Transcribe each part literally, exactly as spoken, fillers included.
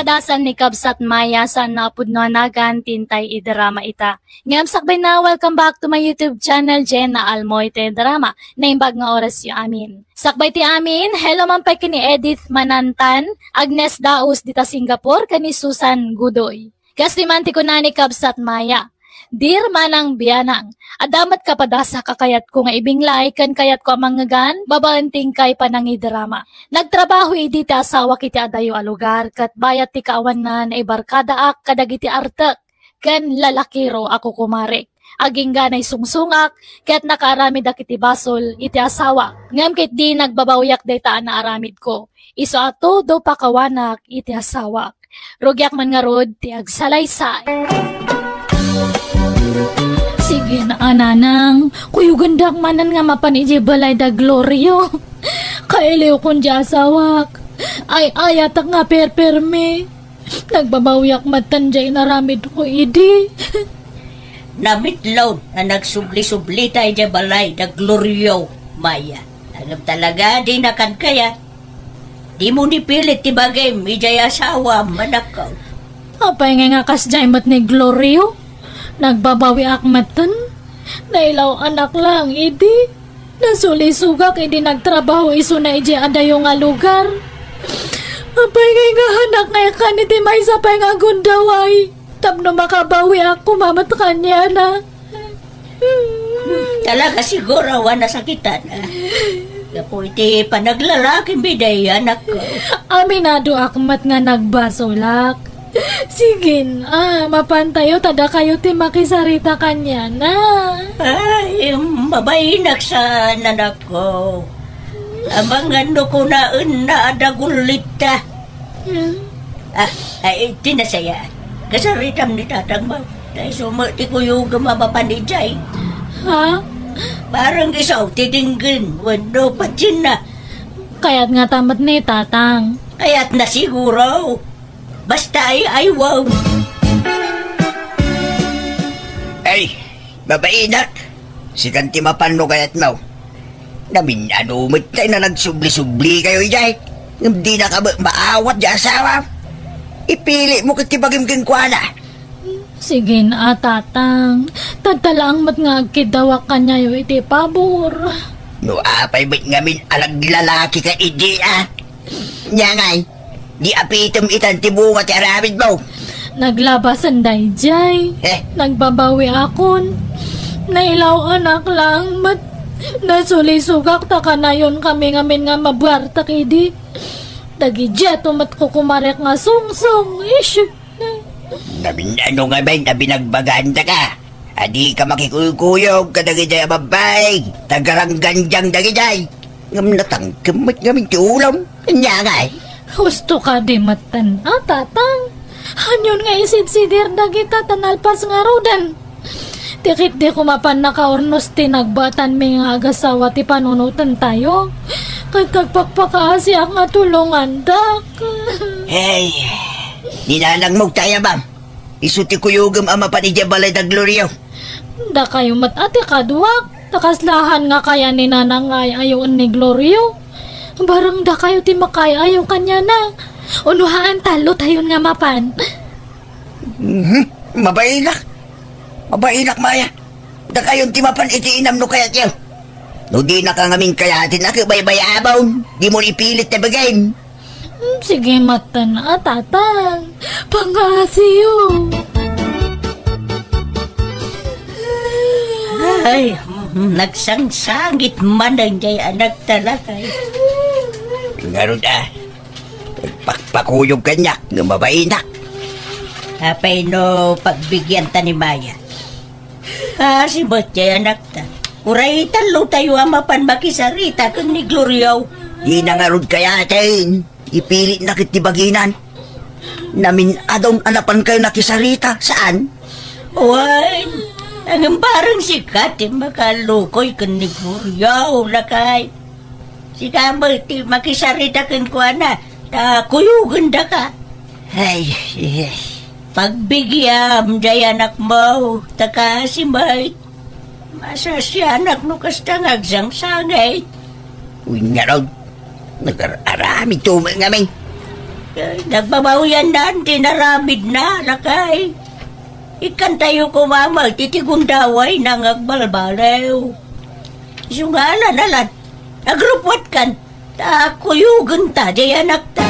Padasan ni Kabsat Maya, saan nga pudno a nagan ti intay idrama ita. Ngem sakbay na, welcome back to my YouTube channel, Jenna Almoite Drama. Naimbag nga orasyo amin. Sakbay ti amin, hello man pay ken ni Edith Manantan, Agnes Daos dita Singapore, ken ni Susan Gudoy. Kastoy man ti kuna ni Kabsat Maya, "Dear Manang Bianang, adda met kapadasa a kayatko nga ibinglay ken kayatko a mangngegan babaen ti inkay panangidrama. Nagtrabaho idi ti asawak iti adayo a lugar ket bayat ti kaawanna, naibarkadaak kadagiti artek ken lalakiro a kukumarek. Agingga naisungsongak ket nakaaramidak iti basol iti asawak. Ngem ketdi nagbabawiak dayta a naaramidko. Isu a todo pakawanak iti asawak. Rugiak man ngarud ti agsalaysay." "Sige na, nanang, kuyogendak manen nga mapan idiay balay da Glorio. Kailiwkon diay asawak. Ay-ayatak nga perpermi. Nagbabawiak metten diay inaramidko idi." "Namitlaw a nagsubli-sublita idiay balay da Glorio, Maya. Ngem talaga, dinakan kayat. Dimo ipilit ti bagim idiay asawam, anakko." "Apay ngay nga kasdiay met ni Glorio? Nagbabawiak metten. Nailaw-anak laeng idi. Nasulisogak idi nagtrabaho isuna idiay adayo nga lugar. Apay ngay nga anak nga ikan iti maysa pay nga gundaway tapno makabawiak koma met kaniana." "Talaga siguro a nasakitan, ah. Gapu iti panaglalakim idiay, anakko." "Aminadoak met nga nagbasolak. Sige na, mapantayo ta dakayo ti makisarita kaniana." "Ay, mabainak saan, anakko. Amangan no kunaenna a dagullitta." "Ah, ay, ti nasayaat. Kasaritam ni tatangmo. Ta isu met ti kuyogem a mapan idiay." "Ha?" "Bareng isu ti denggen wenno patienna." "Kayat ngata met ni tatang." "Kayatna siguro. Basta ay-aywem." "Ay, mabainak. Sikan ti mapan no kayatmo. Namin-ano met tay nga nagsubli-sublikayo idiay. Ngem dinaka met maawat diay asawam. Ipilitmo ket ti bagim kenkuana." "Sige na, tatang. Tadta laeng met nga agkiddawak kaniayo iti pabor." "No apay met ngamin a naglalakika idi, a? Ania ngay, di apitem itan ti bunga ti aramidmo?" "Naglabasan daydiay. Eh? Nagbabawiakon. Nailaw-anak laeng met. Nasulisogak ta kanayonkami ngamin nga mabuartek idi. Dagidiay met kukumarek nga sungsong. Ish." "Namin-ano ngamin a binagbagandaka a dika makikuykuyog kadagiti a babbai, tagaranggandiang dagidiay. Ngem natangkem met ngamin ti ulom. Ania ngay?" "Husto kadi metten, a, tatang. Anion nga isidsidir dagita ta nalpas ngaruden? Ti ketdi koma pannakaurnos ti nagbatanmi nga agasawa ti panunotentayo. Ket agpakpakaasiak nga tulongandak." "Hey, ni nanangmo ti ayabam. Isu ti kuyogem a mapan idiay balay da Glorio." "Dakayo met a ti kaduak, ta kasla han nga kaya ni nanang nga ay-ayoen ni Glorio. Bareng dakayo ti makaay-ayo kaniana. Uno haan, tallotayon nga mapan." "Mhm, mabainak. Mabainak, Maya. Dakayon ti mapan iti inam no kayatyo. No dinaka ngamin kayaten a, ket baybayabon. Dimo ipilit ti bagim." "Hmm, sige metten, a, tatang. Pangaasiyo." Ay, nagsangsangit manen diay anak talakay. Ngarud, a, pakpakuyog kaniak nga mabainak. Apay no pagbigianta ni Maya? Kaasi met diay anakta. Uray tallotayo a mapan makisarita ken ni Glorio. Dina ngarud kayaten. Ipilitna ket ti baginan. Namin-adon a napankayo nakisarita, saan? Wen, ngem bareng sika ti makalukoy ken ni Glorio, lakay. Sika met ti makisarita kenkuana, ta kuyogendaka. Ay, ay. Pagbigiam diay anakmo, ta kaasi met. Masasianak no kasta nga agsangsangit. Wen ngarud, nagar-aramidto met ngamin. Nagbabawianna ti inaramidna, lakay. Ikkantayo koma met iti gundawayna nga agbalbaliw. Isu nga ala, nalan, agrupwatkan, ta kuyogenta diay anakta.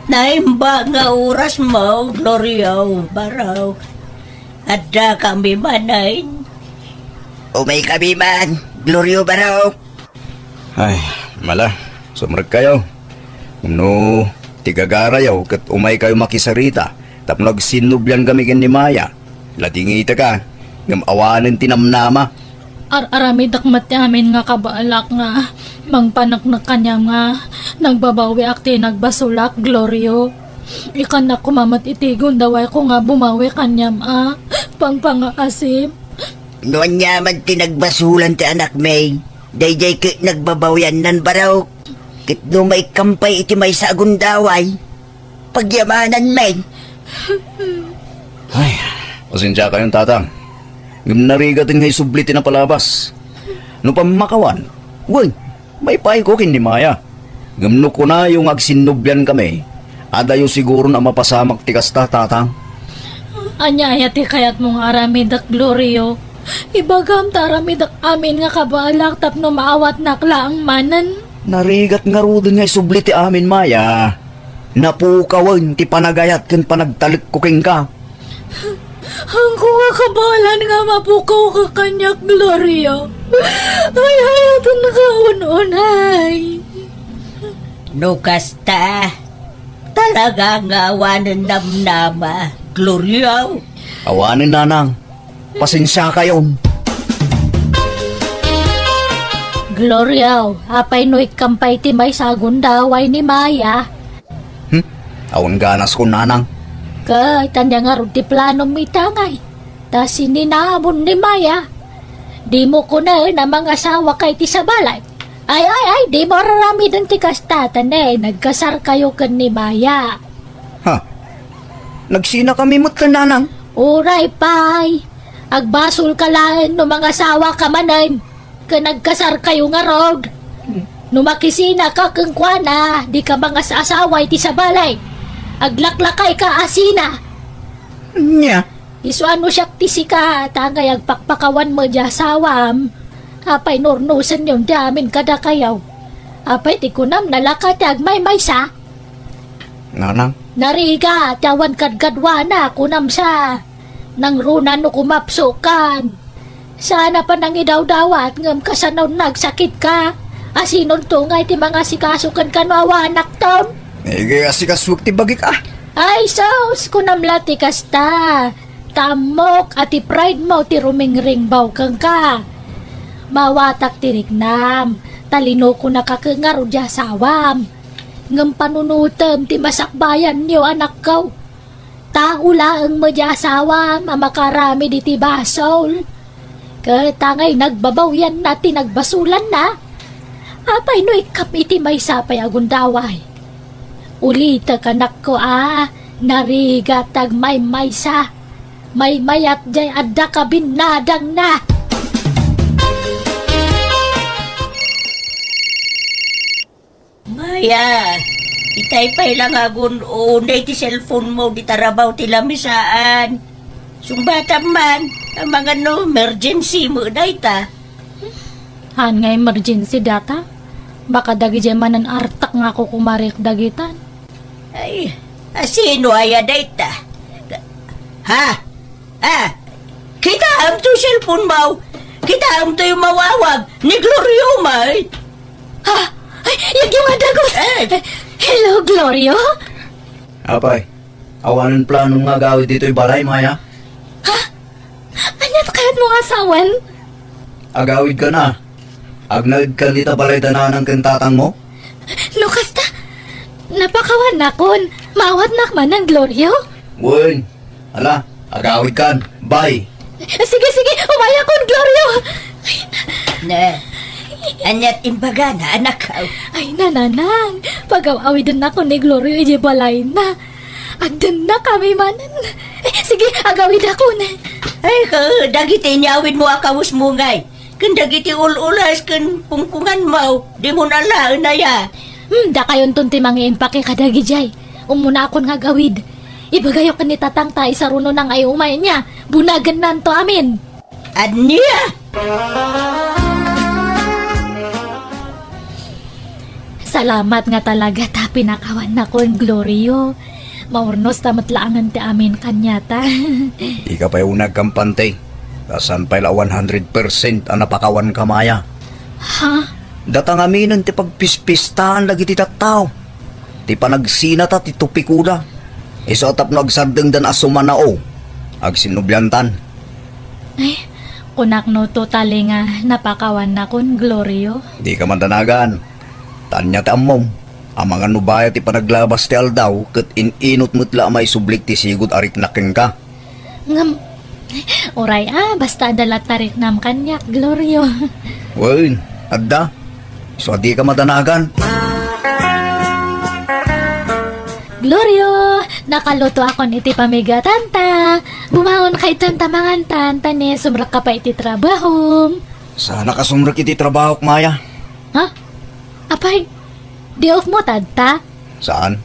Naimbag nga orasmo, Glorio Barok. Addakami manen. Umaykami man, Glorio Barok. Ay, mala, sumrekkayo. No ti gagarayo ket umaykayo makisarita tapno agsinnubliankami ken ni Maya, ladingitaka, ngem awanen ti namnama. Ar-aramidek met ti amin nga kabaelak nga mangpaneknek kaniam nga nagbabawiak ti nagbasolak, Glorio. Ikkannak koma met iti gundawayko nga bumawi kaniam a pangpangaasip. No ania man ti nagbasolan ti anakmi, daydiay ket nagbabawiannan, Barok. Ket no maikkan pay iti maysa a gundaway, pagyamananmi. Ay, pasensiakayon, tatang. Ngem narigaten nga isubli ti napalabas. No pammakawan, wen, maipayko ken ni Maya. Ngem no kunayo nga agsinnubliankami, adayo siguron a mapasamak ti kasta, tatang. Ania aya ti kayatmo nga aramidek, Glorio? Ibagam ta aramidek amin nga kabaelak tapno maawatnak laeng manen. Narigat ngaruden nga isubli ti amin, Maya. Napukawen ti panagayat ken panagtalekko kenka. Haanko nga kabaelan nga mapukawka kaniak, Glorio. Ay, hayatenka un-unay. No kasta, talaga nga awanen namnama, Glorio. Awanen, nanang. Pasensiakayon. Glorio, apay no ikkan pay ti maysa a gundaway ni Maya? Hmm? Awan ganas ko, nanang. Ket ania ngarud ti planom ita ngay? Ta sininamon ni Maya. Dimo kunen a mangasawaka iti sabali. Ay, ay, ay, dimo ar-aramiden ti kasta, ta ne, nagkasarkayo ken ni Maya. Ha? Nagsinakami met, nanang? Uray pay. Agbasolka laeng no mangasawaka manen ken agkasarkayo ngarud. No makisinaka kenkuana, dika mangas-asawa iti sabali. Aglaklakayka a sina. Nia? Isu a no siak ti sika, ta ngay agpakpakawan met diay asawam. Apay no urnosenyon ti amin kadakayo? Apay ti kunam, nalaka ti agmaymaysa? Nanang? Narigat ti awan kadkaduana, kunam sa. Nangruna no kumapsukan. Saan a panangidawdawat ngem kasano nagsakitka? Asinonto ngay ti mangasikaso kenka no awanakton? Igasikasoek ti bagik a. Ay, sus, kunam la ti kasta. Ta ammok a ti pride mo ti rumingringbaw kenka. Maawatak ti riknam, ta linukonaka ket ngarud diay asawam. Ngem panunotem ti masakbayanyo, anakko. Tao laeng met diay asawam a makaaramid iti basol. Ket ta ngay nagbabawianna ti nagbasolanna, apay no ikkam iti maysa pay a gundaway? Ulitek, anakko, a narigat ti agmaymaysa. Maymayat diay adda kabinnadangna. Maya, itay pay la nga agun-unay ti cellphone mo, di tarabaw ti lamisaan. Sungbatam man, amangan no emergency met dayta. Haan nga emergency dayta? Baka dagidiay manen artak nga kukumarik dagitan. Ay, asino aya dayta? Ha? Ah, kitaem to cellphone mo. Kitaem to yung mawawag ni Glorio, may. Ha? Ay, yagyo nga dagus. Eh. Hello, Glorio? Apay, awanen plano nga agawid ditoy balay, Maya? Ha? Ania ti kayat mo nga asawen? Agawid ka na. Agnaed ka dita balay dananang ken tatang mo? No kasta, napakawan nakon. Maawatnak manen, Glorio? Wen, ala, agawid kan. Bye. Sige, sige, umayakon, Glorio. Ay, na- Ne, aniat imbagana, anak? Ay, nananang, pagaw-awidennakon ni Glorio idiay balayna. Agdennakami manen. Eh, sige, agawidakon. Ay, ka, dagiti inyawid mo a kawes mo ngay. Ken dagiti ul-ulas ken pungpunganmo, dimon alaen aya. Hmm, dakayonton ti mangiimpake kadagijay. Ummunakon nga agawid. Ibagayo ken ni Tatang ta isarunona nga ay umay niya. Bunagennanto amin. Ania? Salamat nga talaga ta pinakawannakon, Glorio. Maurnos ta met laangen ti amin kaniata. Dika pay uneg, kampante. Ta saan pay la one hundred percent a napakawanka, Maya. Ha? Data ngaminen ti pagpispistahan dagiti tattao. Ti panagsinata ti tupikoda. Isu a tapno agsardengdan a sumanao. Agsinnubliantan. Ay, kunakno totally nga napakawannakon, Glorio. Dika madanagan. Ta ania ti ammom? Amangan no bayat ti panaglabas ti aldaw ket in-inut met la a maisublik ti sigud a riknak kenka. Ngem, uray a, basta adda la tariknam kaniak, Glorio. Wen, adda. Isu a dika madanagan. Glorio, nakalutoakon iti pamigatan ta. Bumangonka itan ta mangantan, ta ni sumrekka pay iti trabahom. Saanak a sumrek iti trabahok, Maya. Ha? Apay, day off mo ta adta? Saan?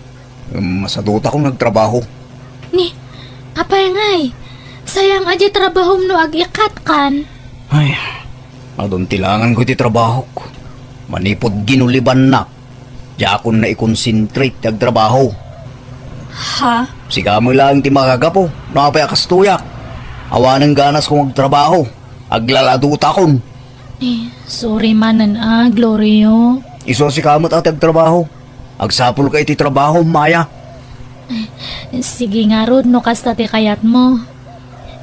Masadutakon nga agtrabaho. Ni, apay ngay? Sayang a di trabahom no ag-ikatkan. Ay, adun ti langanko iti trabahok. Manipud ginulibannak, diakon naikonsentrate ti agtrabaho. Ha? Sika met laeng ti makagapu no apay a kastoyak. Awanen ganasko nga agtrabaho. Aglaladutakon. Eh, sorry manen a, Glorio. Isu a sika met a ti agtrabaho. Agsapulka iti trabahom, Maya. Sige ngarud no kasta ti kayatmo.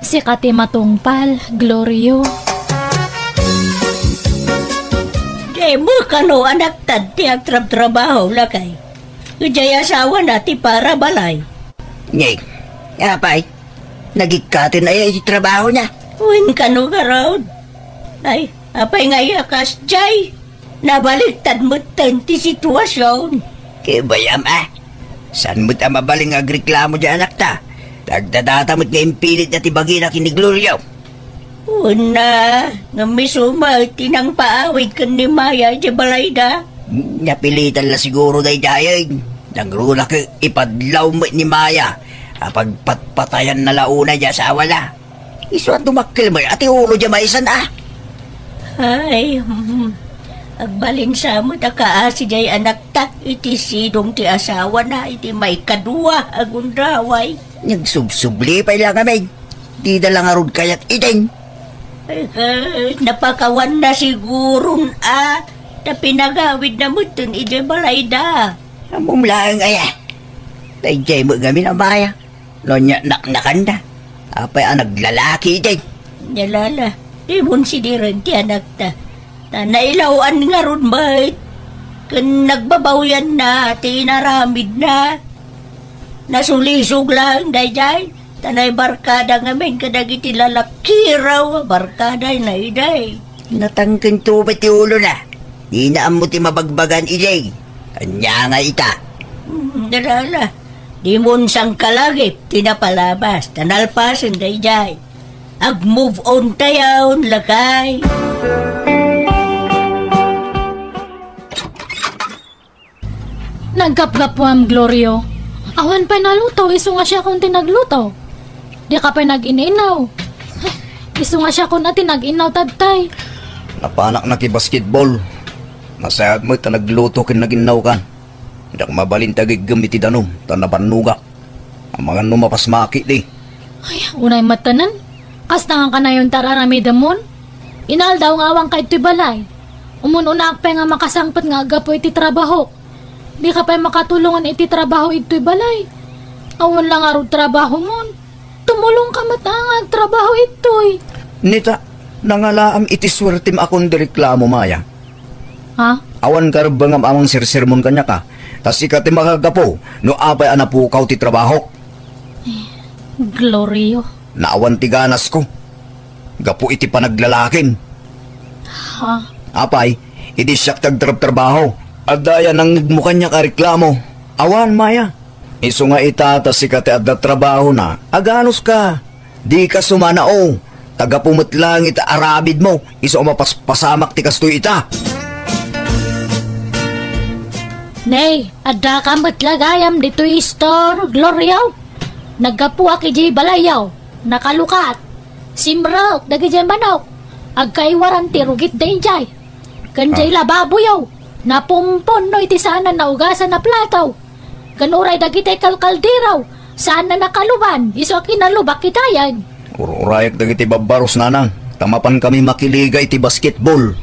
Sika ti matungpal, Glorio. Dimo kano anakta ti agtrabtrabaho, lakay. Idiay asawana ti para balay. Ni, apay, nagikkaten aya iti trabahona? Wen kano ngarud. Ay, apay nga iya kasdiay? Nabaliktad metten ti situasion. Ket bayam a. Saan met a mabalin nga agreklamo diay anakta? Tagdadata met nga impilitna ti bagina ken ni Glorio. Wen a, ngem isu met ti nangpaawid ken ni Maya idiay balayda. Napilitan la siguro daydiay. Nangruna ket ipadlaw met ni Maya a pagpatpatayanna la unay diay asawana. Isu a dumakkel met a ti ulo diay maysan a. Ay, hmm. Agbalin sa met a kaasi diay anakta iti sidong ti asawana iti maikadua a gundaway. Nagsubsubli pay la ngamin. Dida la ngarud kayat idin. Ay, eh, napakawanna siguron a ta pinagawidna metten idiay balayda. Ammom laeng aya. Daydiay met ngamin a Maya. No ania naknakanda. Apay a naglalaki idi? Nia la, dimon sidiren ti anakta. Ta nailaw-an ngarud met. Ken nagbabawianna ti inaramidna. Nasulisog laeng daydiay. Ta naibarkada ngamin kadagiti lalakiraw a barkadana idi. Natangken to pay ti ulona. Dina ammo ti mabagbagan idi. Ania nga ita? Hmm, ala, ala. Dimon sangkalagip ti napalabas, ta nalpasen daydiay. Ag-move on tayon, lakay. Naggapgapuam, Glorio. Awan pay naluto, isu nga siakon ti nagluto. Dika pay nag-ininaw. Isu nga siakon a ti nag-inaw, tatay. Napanak nakibasketball. Nasayaat met ta nagluto ken nag-innaw kan. Diak mabalin ti agiggem iti danum, ta nabannogak. Amangan no mapasmaki di. Ay, unay matanan. Kasta nga kanayon ti ar-aramidemon. Inaldaw nga awanka idtoy balay. Umun-unaak pay nga makasangpet nga aggapu iti trabahok. Dika pay makatulongan iti trabaho idtoy balay. Awan la ngarud trabahomon. Tumulongka met a nga agtrabaho idtoy. Nita, nangalaam iti suertem a kon di reklamo, Maya. Ha? Awan karebbengam a mangsersermon kaniaka, ta sika ti makagapu no apay a napukaw ti trabahok. Glorio. Naawan ti ganasko. Gapu iti panaglalakim. Ha? Apay, idi siak ti agtrabtrabaho. Adda aya nangngegmo kaniak a reklamo? Awan, Maya. Isu nga ita ta sika ti adda trabahona, aganuska. Dika sumanao. Ta gapu met laeng iti aramidmo, isu a mapaspasamak ti kastoy ita. Nay, addaka met la gayam ditoy istor, Glorio. Naggapuak idiay balayyo, nakalukat. Simrek dagiti manok. Agkaiwaran ti rugit daydiay. Ken diay lababoyo, napumpon no iti saan a naugasan a plato. Ken uray dagiti kalkaldero, saan a nakaluban, isu a kinalubak itayen. Ur-urayak dagiti babbarus, nanang, ta mapankami makiliga iti basketball.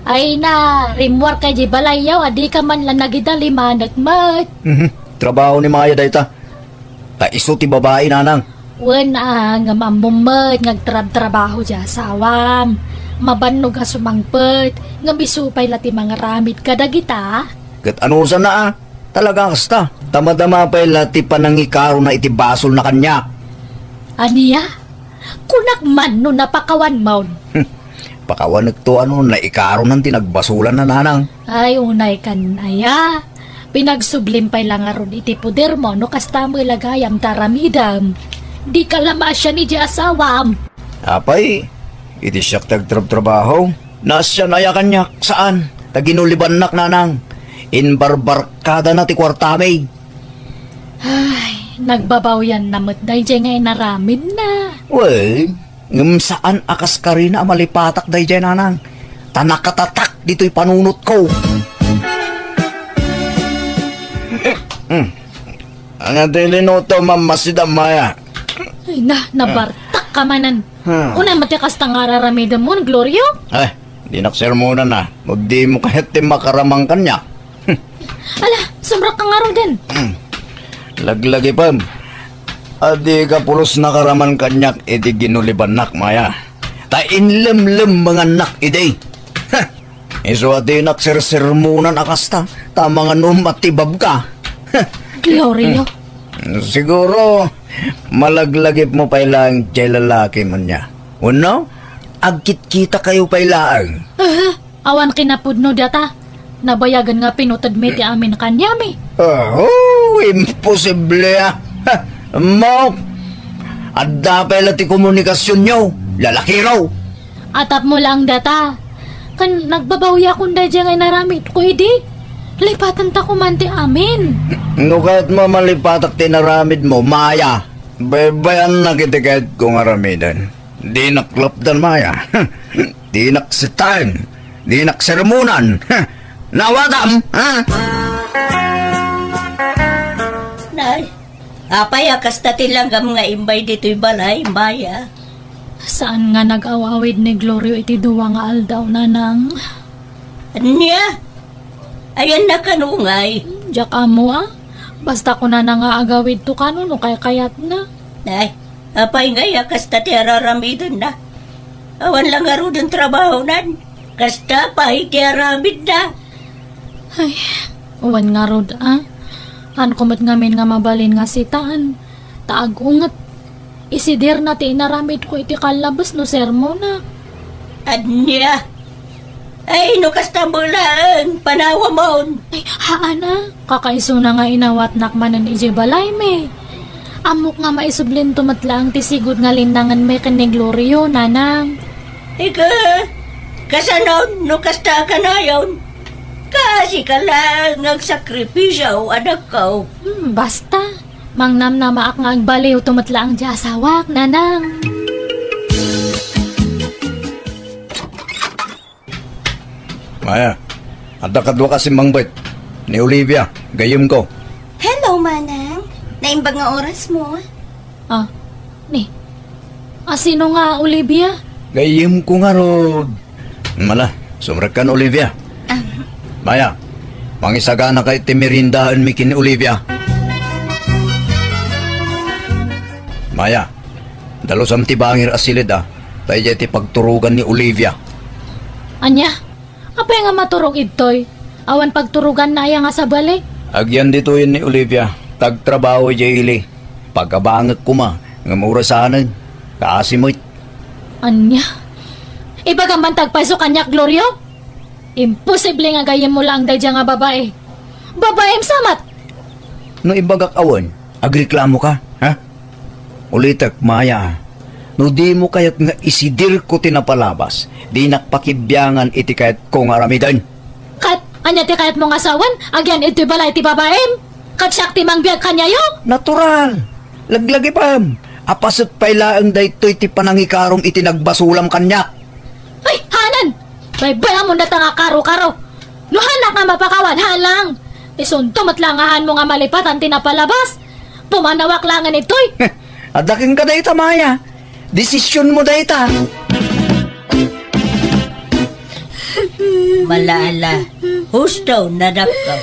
Ay na, rimmuarka idiay balayyo, a dika man la nagidalimanek met. Mhm. Trabaho ni Maya dayta. Ta isu ti babai, nanang. Wen a, ngem ammom met nga agtrabtrabaho ti asawam. Mabannog a sumangpet, ngem isu pay la ti mangaramid kadagita. Ket anusanna a, talaga kasta. Ta madama pay la ti panangikarona iti basolna kaniak. Ania? Kunak man no napakawanmon. Hmm. Pakawanekto a no naikaronan ti nagbasolanna, nanang. Ay, unay kan aya. Pinagsublim pay la ngarud iti podermo no kasta met la gayam ti aramidem. Dika la maasian idiay asawam. Apay, iti siak ti agtrabtrabaho, naasian aya kaniak? Saan? Ta ginulibannak, nanang. Imbarbarkadana ti kuartami. Ay, nagbabawianna met daydiay nga inaramidna. Wen, ngem saan a kaskarina a malipatak daydiay, nanang. Ta nakatatak ditoy panunotko. Hmm. Ania ti linutom, Mama Sida Maya? Ay na, nabartak ka manen. Hmm. Unay met ti kasta nga ar-aramidem mon, Glorio? Ay, dinak sermonan a. No dimo kayat ti makaraman kaniak. Ala, sumrekka ngaruden. Hmm. Laglagipem. Adika pulos nakaraman kaniak iti ginulibannak, Maya. Ta inlemlemmengannak idi. Ha! Isu a dinak sersermonan a kasta, ta manganom a tibabka. Ha! Glorio. Hmm. Siguro, malaglagipmo pay laeng diay lalaki, ania. Wenno, agkitkitakayo pay laeng. Aha. Awan kinapudno data. Nabayagen nga pinuted mi ti amin kaniami. Oh, imposible a. Ha, Mok, adda pay la ti komunikasionyo, lalakiro. Atapmo laeng data. Ken nagbabawiakon daydiay nga inaramidko idi. Lipatenta koma ti amin. No kayatmo a malipatak ti inaramidmo, Maya, baybayannak iti kayatko nga aramiden. Dinak lapdan, Maya. Dinak sitaen. Dinak sermonan. Nawatam, ha? Nay, apay a kasta ti langgam nga immay ditoy balay, Maya? Saan nga nag-aw-awid ni Glorio iti dua nga aldaw, nanang. Ania? Ayanna kano ngay? Diak ammo a. Basta kunana nga agawidto kano no kaykayatna. Ay, apay ngay a kasta ti ar-aramidenna? Awan la ngaruden trabahonan. Kasta pay ti aramidna. Ay, awan ngarud a. Haanko met ngamin nga mabalin nga sitaen. Ta agunget. Isidirna ti inaramidko iti kallabes no sermonak. Ania? Ay, no kasta met laeng, panawamon. Ay, haan a. Kakaisuna nga inawatnak manen idiay balaymi. Ammok nga maisublinto met laeng ti sigud nga linnangenmi ken ni Glorio, nanang. Ika, kasanon no kasta a kanayon? Kaasika laeng nga agsakripisio, anakko. Hmm, basta. Mangnamnamaak nga agbaliwto met laeng ti asawak, nanang. Maya, adda kaduak a simmangbet. Ni Olivia, gayyemko. Hello, manang. Naimbag nga orasmo. Ah, ni. Asino nga Olivia? Gayyemko ngarud. Mala, sumrekkan, Olivia. Ah. Maya, mangisaganaka iti meriendaenmi ken ni Olivia. Maya, dalusam ti bangir a siled a, ta idiay ti pagturogan ni Olivia. Ania? Apay nga maturog idtoy? Awan pagturoganna aya nga sabali? Agyan ditoyen ni Olivia, ta agtrabaho idiay ili. Pagabangek koma, ngem orasanen, kaasi met. Ania? Ibagam man ti agpayso kaniak, Glorio? Imposible nga gayyemmo laeng daydiay nga babai. Babaim sa met! No ibagak a wen, agreklamoka, ha? Ulitek, Maya. No dimo kayat nga isidirko ti napalabas, dinak pakibiangan iti kayatko nga aramiden. Ket ania ti kayatmo nga sawen? Agyan iti balay ti babaim? Ket siak ti mangbiag kaniayo? Natural. Laglagipem. Apaset pay laeng daytoy ti panangikarom iti nagbasulam kaniak. Ay, hanan! Baybay-amon dayta nga karo-karo. No hanak nga mapakawan, halang. Isunto met la nga hanmo nga malipatan ti napalabas. Pumanawak laengen itoy. Adda kenka dayta, Maya. Desisionmo dayta. Malala, husto, nadakko.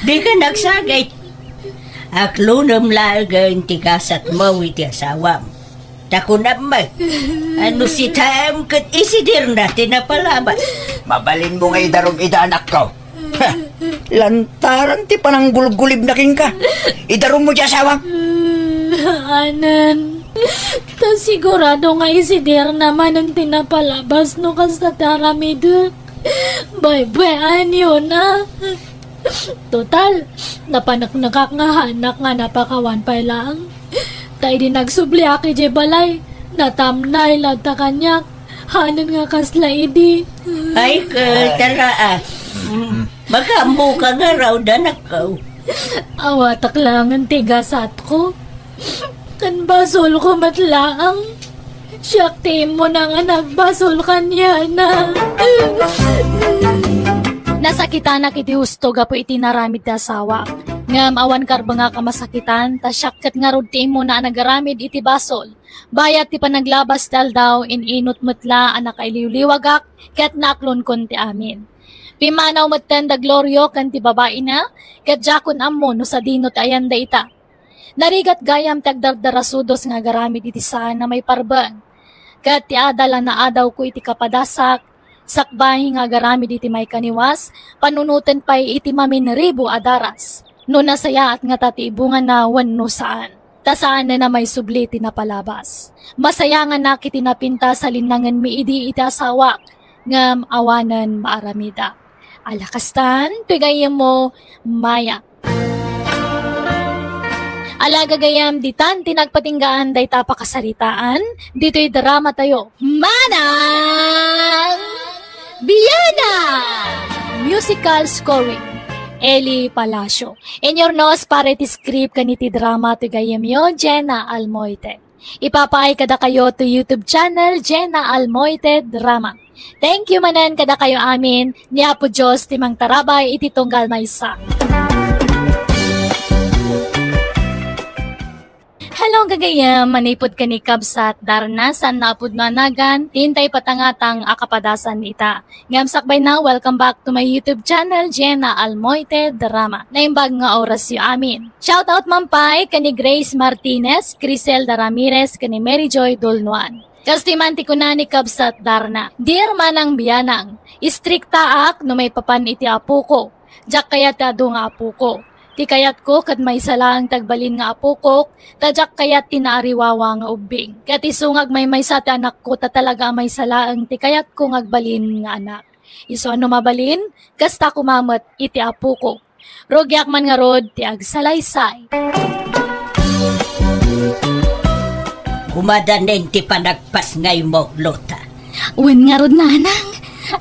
Dika nagsagit. Aklonem laengen ti gasatmo iti asawam. Ta kunam met, ano sitam ket isidirna ti napalabas. Mabalinmo nga idarum ida, anakko. Ha! Lantaran ti pananggulgulibna kenka. Idarummo ti asawam. Anen, ta sigurado nga isidirna manen ti napalabas no kasta ti aramidek. Baybay-anyona. Total, napaneknekak nga hanak nga napakawan pay laeng. Ta idi nagsubliak idiay balay, natamnay latta kaniak. Hanen nga kasla idi. Ay, ket, tara, ah. Mm. Makaammoka ngarud, anakko. Awatak laengen ti gasatko. Ken basolko met laeng. Siak ti immuna nga nagbasol kaniana. Nasakitanak iti husto gapu iti naramid ti asawak. Ngem awan karbengak a masakitan, ta siak ket ngarud ti immuna a nagaramid iti basol. Bayat ti panaglabas ti aldaw, in-inut met la a nakailiwliwagak ket naaklonkon ti amin. Pimmanaw metten da Glorio ken ti babaina, ket diakon ammo no sadino ti ayan dayta. Narigat gayam ti agdardarasudos nga agaramid iti saan a maiparbeng. Ket ti adal a naadawko iti kapadasak, sakbay nga agaramid iti maikaniwas, panunoten pay iti maminribo a daras. No nasayaat ngata ti ibungana wenno saan. Ta saanen a maisubli ti napalabas. Masayanganak iti napintas a linnangenmi idi iti asawak, ngem awanen maaramidak. Ala kastan, toy gayyemmo, Maya. Ala gagayyem, ditan ti nagpatinggaan dayta a pakasaritaan, ditoy dramatayo. Manang Biana! Musical scoring, Eli Palacio. Inurnos para iti script ken iti drama ti gayyemyo, Jenna Almoite. Ipapaay kadakayo to YouTube channel, Jenna Almoite Drama. Thank you manen kadakayo amin, ni Apo Dios ti mangtarabay iti tunggal maysa. Hello, gagayyem. Manipud ken ni Kabsat Darna, saan nga apudna a nagan, ti intay patangatang a kapadasan ita. Ngem sakbayna, welcome back to my YouTube channel, Jenna Almoite Drama. Naimbag nga orasyo amin. Shout out man pay ken ni Grace Martinez, Criselda Ramirez, ken ni Mary Joy Dulnuan. Kastoy man ti kuna ni Kabsat Darna, "Dear Manang Bianang, istriktaak no maipapan iti apoko. Diak kayat ti adu nga apoko. Ti kayatko ket maysa laeng ti agbalin nga apokok, ta diak kayat ti naariwawa nga ubbing. Ket isu nga agmaymaysa ti anakko, ta talaga a maysa laeng ti kayatko nga agbalin nga anak. Isu a no mabalin, kasta koma met iti apoko. Rugiak man ngarud ti agsalaysay." Umadanen ti panagpasngaymo, Lota. Wen ngarud, nanang.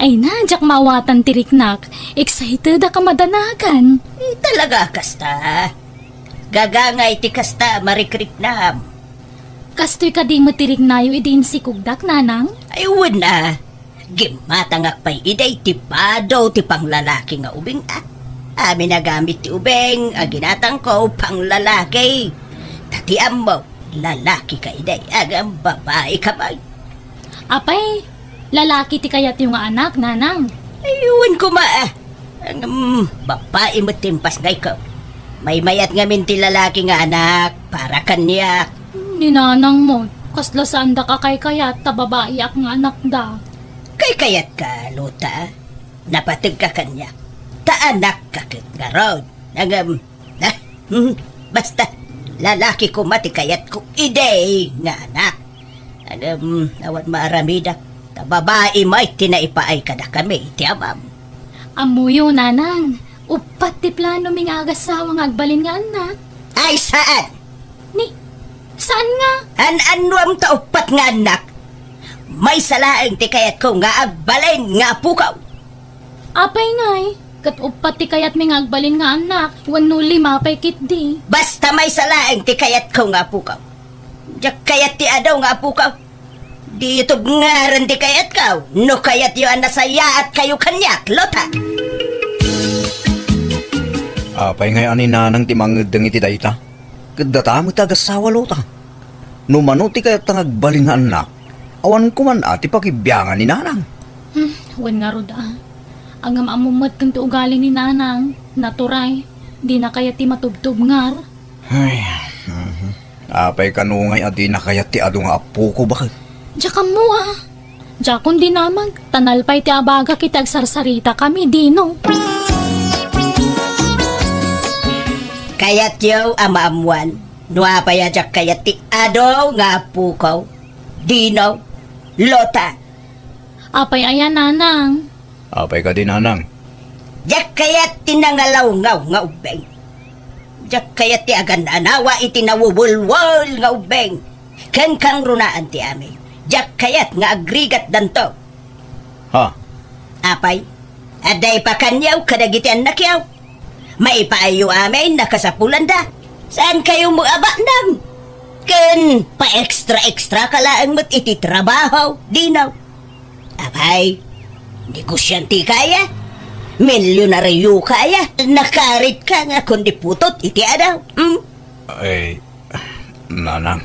Ay na, diak maawatan ti riknak. Excited a kamadanagan. Talaga kasta? Gagangay ti kasta a marikriknam. Kastoy kadi met ti riknayo idi insikogdak, nanang? Ay, wen a. Gimmatangak pay idi ti bado ti panglalaki nga ubing, a. Amin a gamit ti ubing a ginatangko panglalaki. Ta ti ammo, lalaki ka idi, ngem babai ka pay. Apay, lalaki ti kayatyo nga anak, nanang? Ay, wen koma, a. Ngem, babai met ti impasngayko. Maymayat ngamin ti lalaki nga anak para kaniak. Ni nanang mo, kasla saandak a kaykayat ta babaiak nga anakda. Kaykayatka, Lota? Napategka kaniak. Ta anakka ket ngarud. Ngem, a, hmm, basta, lalaki koma ti kayatko idi nga anak. Ngem, awan maaramidak, ta babai met ti naipaay kadakami ti amam. Ammoyo, nanang, uppat ti planomi nga agasawa nga agbalin nga annak. Ay, saan? Ni, Saan nga? An-annuam ta uppat nga annak. Maysa laeng ti kayatko nga agbalin nga apukaw. Apay ngay, ket uppat ti kayatmi nga agbalin nga annak, wenno lima pay ketdi. Basta maysa laeng ti kayatko nga apukaw. Diak kayat ti adu nga apukaw. Diyo tubngaran ti kayatko. No kayatyo a nasayaatkayo kaniak, Lota. Apay ngay a ni Nanang ti mangeddeng iti dayta? Ket data met ti agassawa, Lota. No mano ti kayatta nga agbalin nga annak, awan koma a ti pakibiangan ni Nanang. Hmm, wen ngarud a. Ngem ammom met ken ti ugali ni Nanang, naturay. Dina kayat ti matubtubngar. Ay, mhm. Apay kano ngay a dina kayat ti adu nga apoko, baket? Diak ammo a. Diakon dinamag, ta nalpay ti abagak iti agsarsaritakami, Dino. Kayatyo a maammuan no apay a diak kayat ti adu nga apuko, Dino, Lota. Apay aya, Nanang? Apay kadi, Nanang? Diak kayat ti nangalawngaw nga ubbing. Diak kayat ti agan-anawa iti nawuwulwul nga ubbing. Ken kangrunaan ti amin. Diak kayat nga agrigatdanto. Ha? Apay, adda ipakaniaw kadagiti annakyo. Maipaayyo amin a kasapulanda. Saankayo met a baknang. Ken pa-extra-extra ka laeng met iti trabaho, Dino. Apay, negosiante ka aya? Milyonaryo ka aya? Nakarit ka nga kundi putot iti adaw, hmm? Ay, Nanang.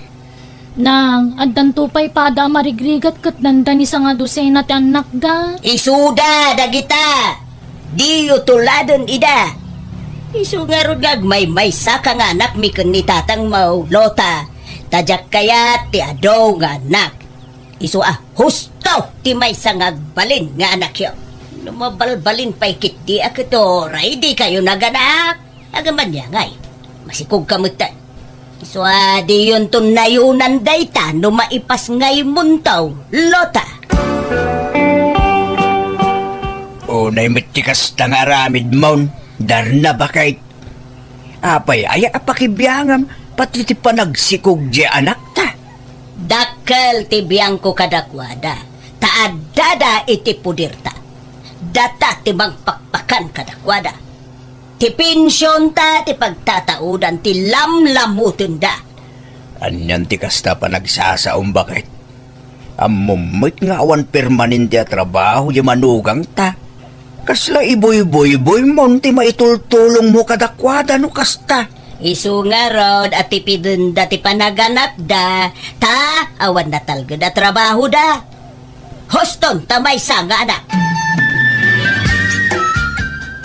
Nang, addanto pay pada a marigrigat ket dandani sangadusena ti annakda. Isuda dagita! Diyo tuladen ida! Isu ngarud nga agmaymaysa ka nga anakmi ken ni tatangmo, Lota, ta diak kayat ti adu nga annak. Isu a husto ti maysa nga agbalin nga anakyo. No mabalbalin pay ketdi a ket uray dikayo naganak. Agam ania ngay, masikog ka metten. Isu a diyonto nayonan dayta no maipasngaymonto, Lota. Unay met ti kasta nga aramidmon, Darna, baket. Apay aya a pakibiangam pati ti panagsikog diay anakta? Dakkel ti biangko kadakuada, ta addada iti poderta. Data ti mangpakpakan kadakuada. Ti pensionta ti pagtataodan ti lamlamutenda. Anian ti kasta a panagsasaom, baket? Ammom met nga awan permanente a trabaho diay manugangta. Kasla ibuybuybuymo ti maitultulongmo kadakuada no kasta? Isu ngarud a tipidenda ti panaganakda, ta awan natalged a trabahoda. Huston ta maysa nga anak.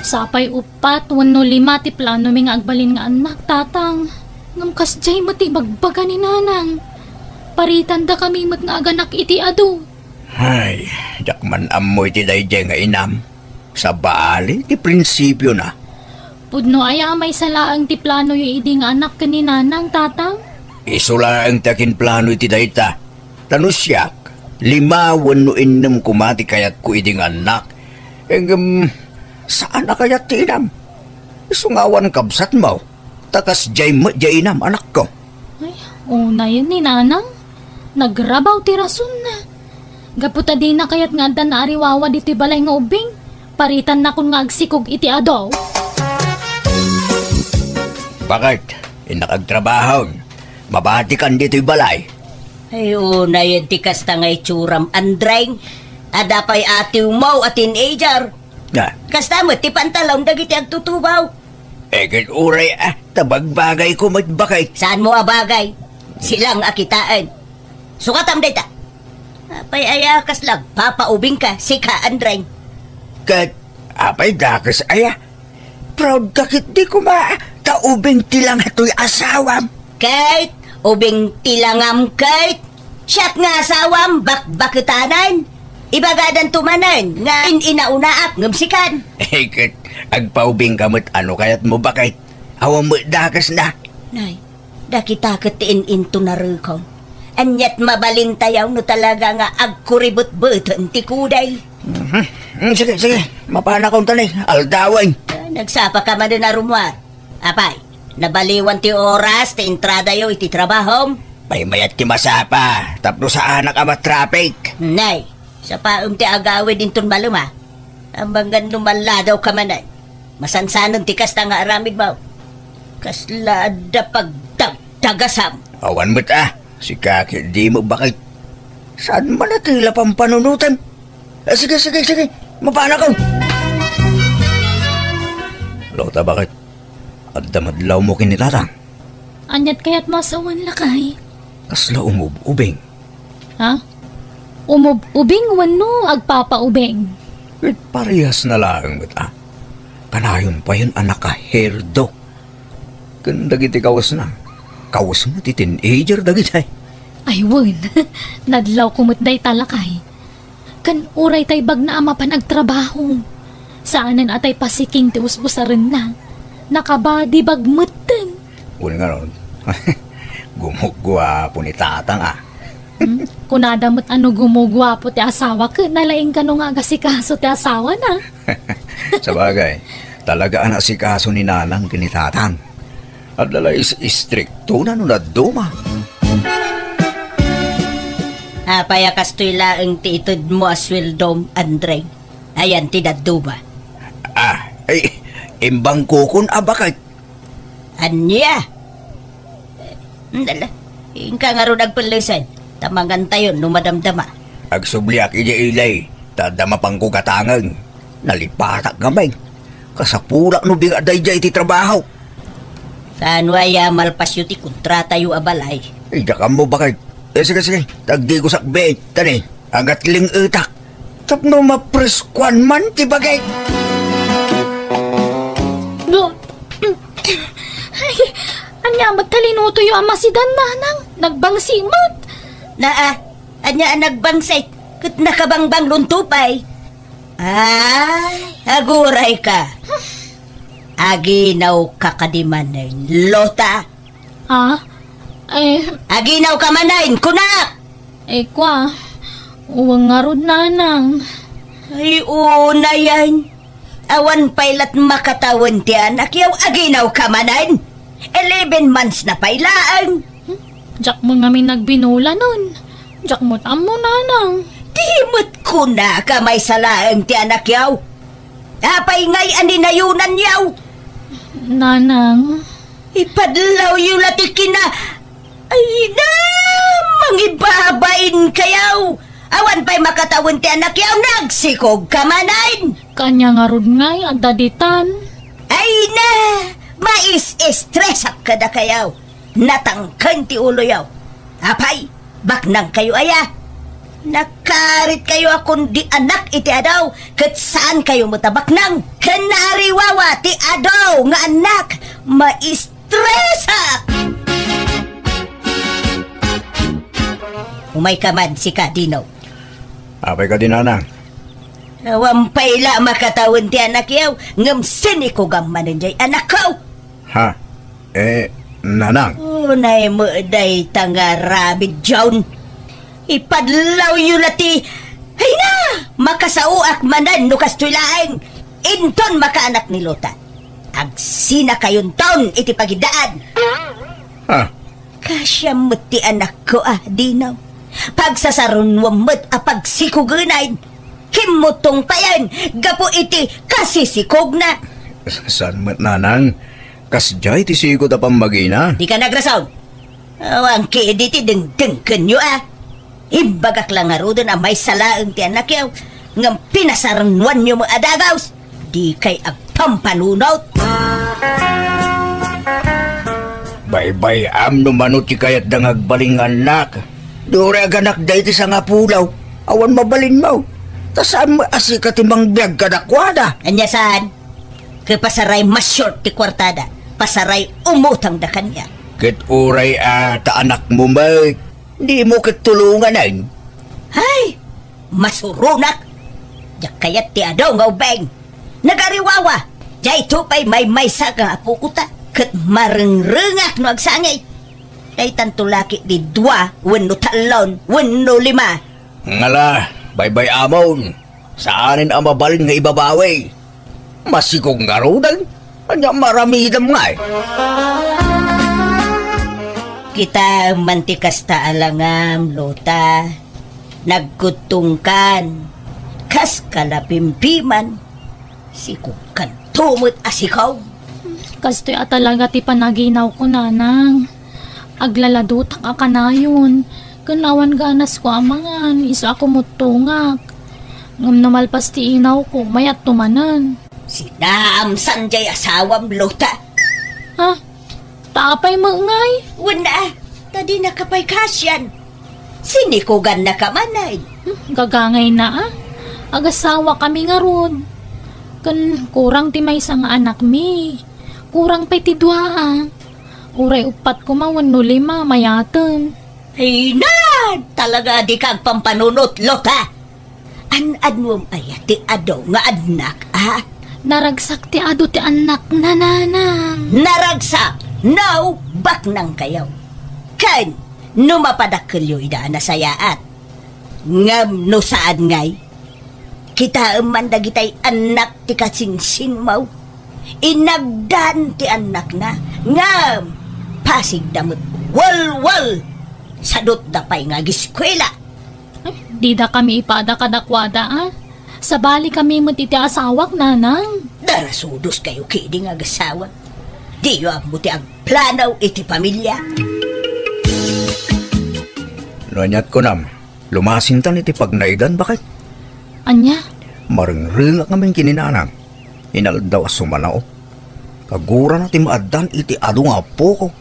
Sapay uppat wenno lima ti planomi nga agbalin nga annak, Tatang. Ngem kasdiay met ti ibagbaga ni Nanang. Paritandakami met nga aganak iti adu. Ay, diak man ammo iti daydiay nga inam. Sabali ti prinsipiona. Pudno aya a maysa laeng ti planoyo idi nga anak ken ni Nanang, Tatang? Isu laeng ti akinplano iti dayta. Ta no siak, lima wenno innem koma ti kayatko idi nga annak. Ngem, saan a kayat ti inam. Isu nga awan kabsatmo. Ta kasdiay met diay inam, anakko. Ay, unayen ni Nanang. Nagrabaw ti rasonna. Gapu ta dina kayat nga adda naariwawa ditoy balay nga ubbing, paritannakon nga agsikog iti adu. Baket, innak agtrabahon. Mabatikan ditoy balay. Ay, unayen ti kasta nga itsuram, Andreng. Adda pay atiwmo a teenager. Ah. Kasta met ti pantalon dagiti agtutubaw. Eh, ket uray, ah, ta bagbagayko met, baket. Saanmo a bagay? Silang a kitaen. Sukatam dayta. Apay aya kasla agpapaubingka, sika, Andreng? Ket, apay dakes aya? Proud ka ketdi koma, ta ubing ti langatoy asawam. Ket, ubing ti langam ket. Siak nga asawam, bakbaketanan. Ibagadanto manen nga in-inaunaak ngem sikan. Eh, ket agpaubingka met a no kayatmo, baket. Awan met dakesna. Nay, dakita ket ti in-intunarekon. Aniat mabalintayaw no talaga nga agkuribetbeten ti kudel. Mhm. Mm, sige, sige. Mapanakon ta ni, aldawen. Ah, nagsapa ka manen a rummuar. Apay, nabaliwan ti oras ti entradayo iti trabahom? Maymayat ti masapa tapno saanak a matraffic. Nay, sapaem ti agawid inton malem a. Amangan no maladaw ka manen. Masansanen ti kasta nga aramidmo. Kasla adda pagdagdagasam. Awan met a, sika ket dimo bakit. Saan man a tila pampanunutem? Eh, sige, sige, sige. Mapanakon. Lota, bakit? Adda madlawmo ken ni Tatang? Aniat kayat masawan, lakay? Kasla umub-ubing. Ha? Umub-ubing wenno agpapaubing? Ket parehas na laeng met a. Kanayon payen a nakaherdo. Ken dagiti kawesna, kawes met ti teenager dagitay. Ay, wen. Nadlawko met dayta, lakay. Ken uray tay bagna a mapan agtrabaho, saanen a tay pasiking ti us-usarenna. Nakabadibag metten. Wen ngarud, gumuguapo ni Tatang a. Hmm? Kunada met a no gumuguapo ti asawa ket nalaing kano nga agasikaso ti asawana. Sabagay, talaga a naasikaso ni Nanang ken ni Tatang. Adda la is-istrikto na no dadduma. Apay a kastoy laeng ti itedmo a sueldom, Andre? Ayan ti dadduma. Ah, ay, imbangkokon a bakit. Ania? Dala, inka ngarud agpellesen, ta mangantayon no madamdama. Agsubliak idiay ili, ta adda mapangko gatangen. Nalipatak ngamin. Kasapulak no bigat daydiay ti trabaho. Saan aya malpasyo ti kontratayo a balay? Ay, diak ammo, bakit. Eh, sige, sige. Tagdigosak bet, tani. Agatling-etak. Tapno mapreskuan man ti bagik. Ay, ania met talinutoyo a masidan, Nanang? Nagbangsi met. Naa, ania a nagbangsi? Ket nakabangbang lunto pay. Ay, aguray ka. Aginaw ka kadi manen, Lota? Ah? Eh, Aginaw ka manen, kunak! Eh, kwa, uwang ngarud, Nanang. Ay, unayan. Awan pay lat makatawen ti anakyo, aginaw ka manen. Eleven months na pay laeng. Hmm? Diak mo ngamin nagbinulanon. Diak mo tammo, Nanang. Di met kunaka maysa laeng ti anakyo. Apay ngay a ninayonanyo? Nanang. Ipadlawyo la ti kina-, ay na, mangibabain kayo. Awan pay makatawen ti anakyo, nagsikog ka manen. Kanya ngarud ngay, adda ditan. Ay na, mais-estresak kada kayo. Natangken ti uloyo. Apay, baknang kayo aya? Nakarit kayo a kundi anak iti adaw, ket saan kayo met a baknang. Ken naariwawa ti adaw nga anak, maistresak! Umay ka man, sika, Dino. Apay ka di, Nanang? Awan pay la makatawen ti anakyo, ngem sinikogam manen jay anakko. Ha? Eh, Nanang. Unay met dayta nga aramid, John. Ipadlawyo la ti, ay na! Makasaoak manen no kastoy laeng. Inton makaanak ni Lota, agsinakayonton iti pagidaan. Ha? Kasia met ti anakko a, Dino. Pagsasarunuam met a pagsikugenan. Kimmutong payen gapu iti kasisikogna. Saan met, Nanang? Kasdiay ti sigud a pammagina. Dika nagrason. Awan ketdi ti dengdengkenyo a. Imbagak la ngaruden a maysa laeng ti anakyo, ngem pinasarunoanyo met a dagus. Dikay agpampanunot. Baybay-am no mano ti kayatda nga agbalin nga annak. Di uray aganakda iti sangapulo, awan mabalinmo. Ta saan met a sika ti mangbiag kadakuada. Ania saan? Ket pasaray ma-short ti kuartada, pasaray umutangda kaniak. Ket uray a ta anakmo met, dimo ket tulonganen. Ay, masuronak! Diak kayat ti adu nga ubing. Nagariwawa! Daytoy pay maymaysa nga apokota, ket marengrengak no agsangit. Daytanto la ketdi dua wenno tallo wenno lima. Ngala, baybay-amon. Saanen a mabalin nga ibabawi. Masikog ngaruden. Ania maramidem ngay? Kitaem man ti kasta a langam, Lota. Nagkuttongkan, kas kalapimpiman, sikogkanto met a sikaw. Kastoy a talaga ti panaginawko, Nanang. Aglaladotak a kanayon, ken awan ganasko a mangan, isu a kumuttongak. Ngem no malpas ti inawko, mayatto manen. Sinaamsan jay asawam, Lota. Ha? Ta apay met ngay? Wen a, ta dinaka pay kasian. Sinikogannaka manen. Hmm, gagangayna a. Agasawakami ngarud. Ken kurang ti maysa nga anakmi. Kurang pay ti dua a. Uray uppat koma wenno lima, mayaten. Ay na! Talaga a dika agpampanunot, Lota! An-anuem aya ti adu nga annak, a? Naragsak ti adu ti annakna, Nanang. Naragsak? No, baknangkayo. Ken, no mapadakkelyo ida a nasayaat. Ngem no saan ngay, kitaem man dagitay annak ti kasingsingmo. Inagdan ti annakna, ngem pasigda met walwal. Sadutda pay nga agiskuela. Ay, didakami ipada kadakuada, a? Sabalikami met iti asawak, Nanang. Darasudoskayo kidi nga agasawak. Diyo ammo ti agplano iti pamilia. No aniat kunam, lumasintan iti pagnaedan, baket? Ania? Marengrengak ngamin ken ni Nanang. Inaldaw a sumanaok. Kagurana ti maaddan iti adu nga appoko.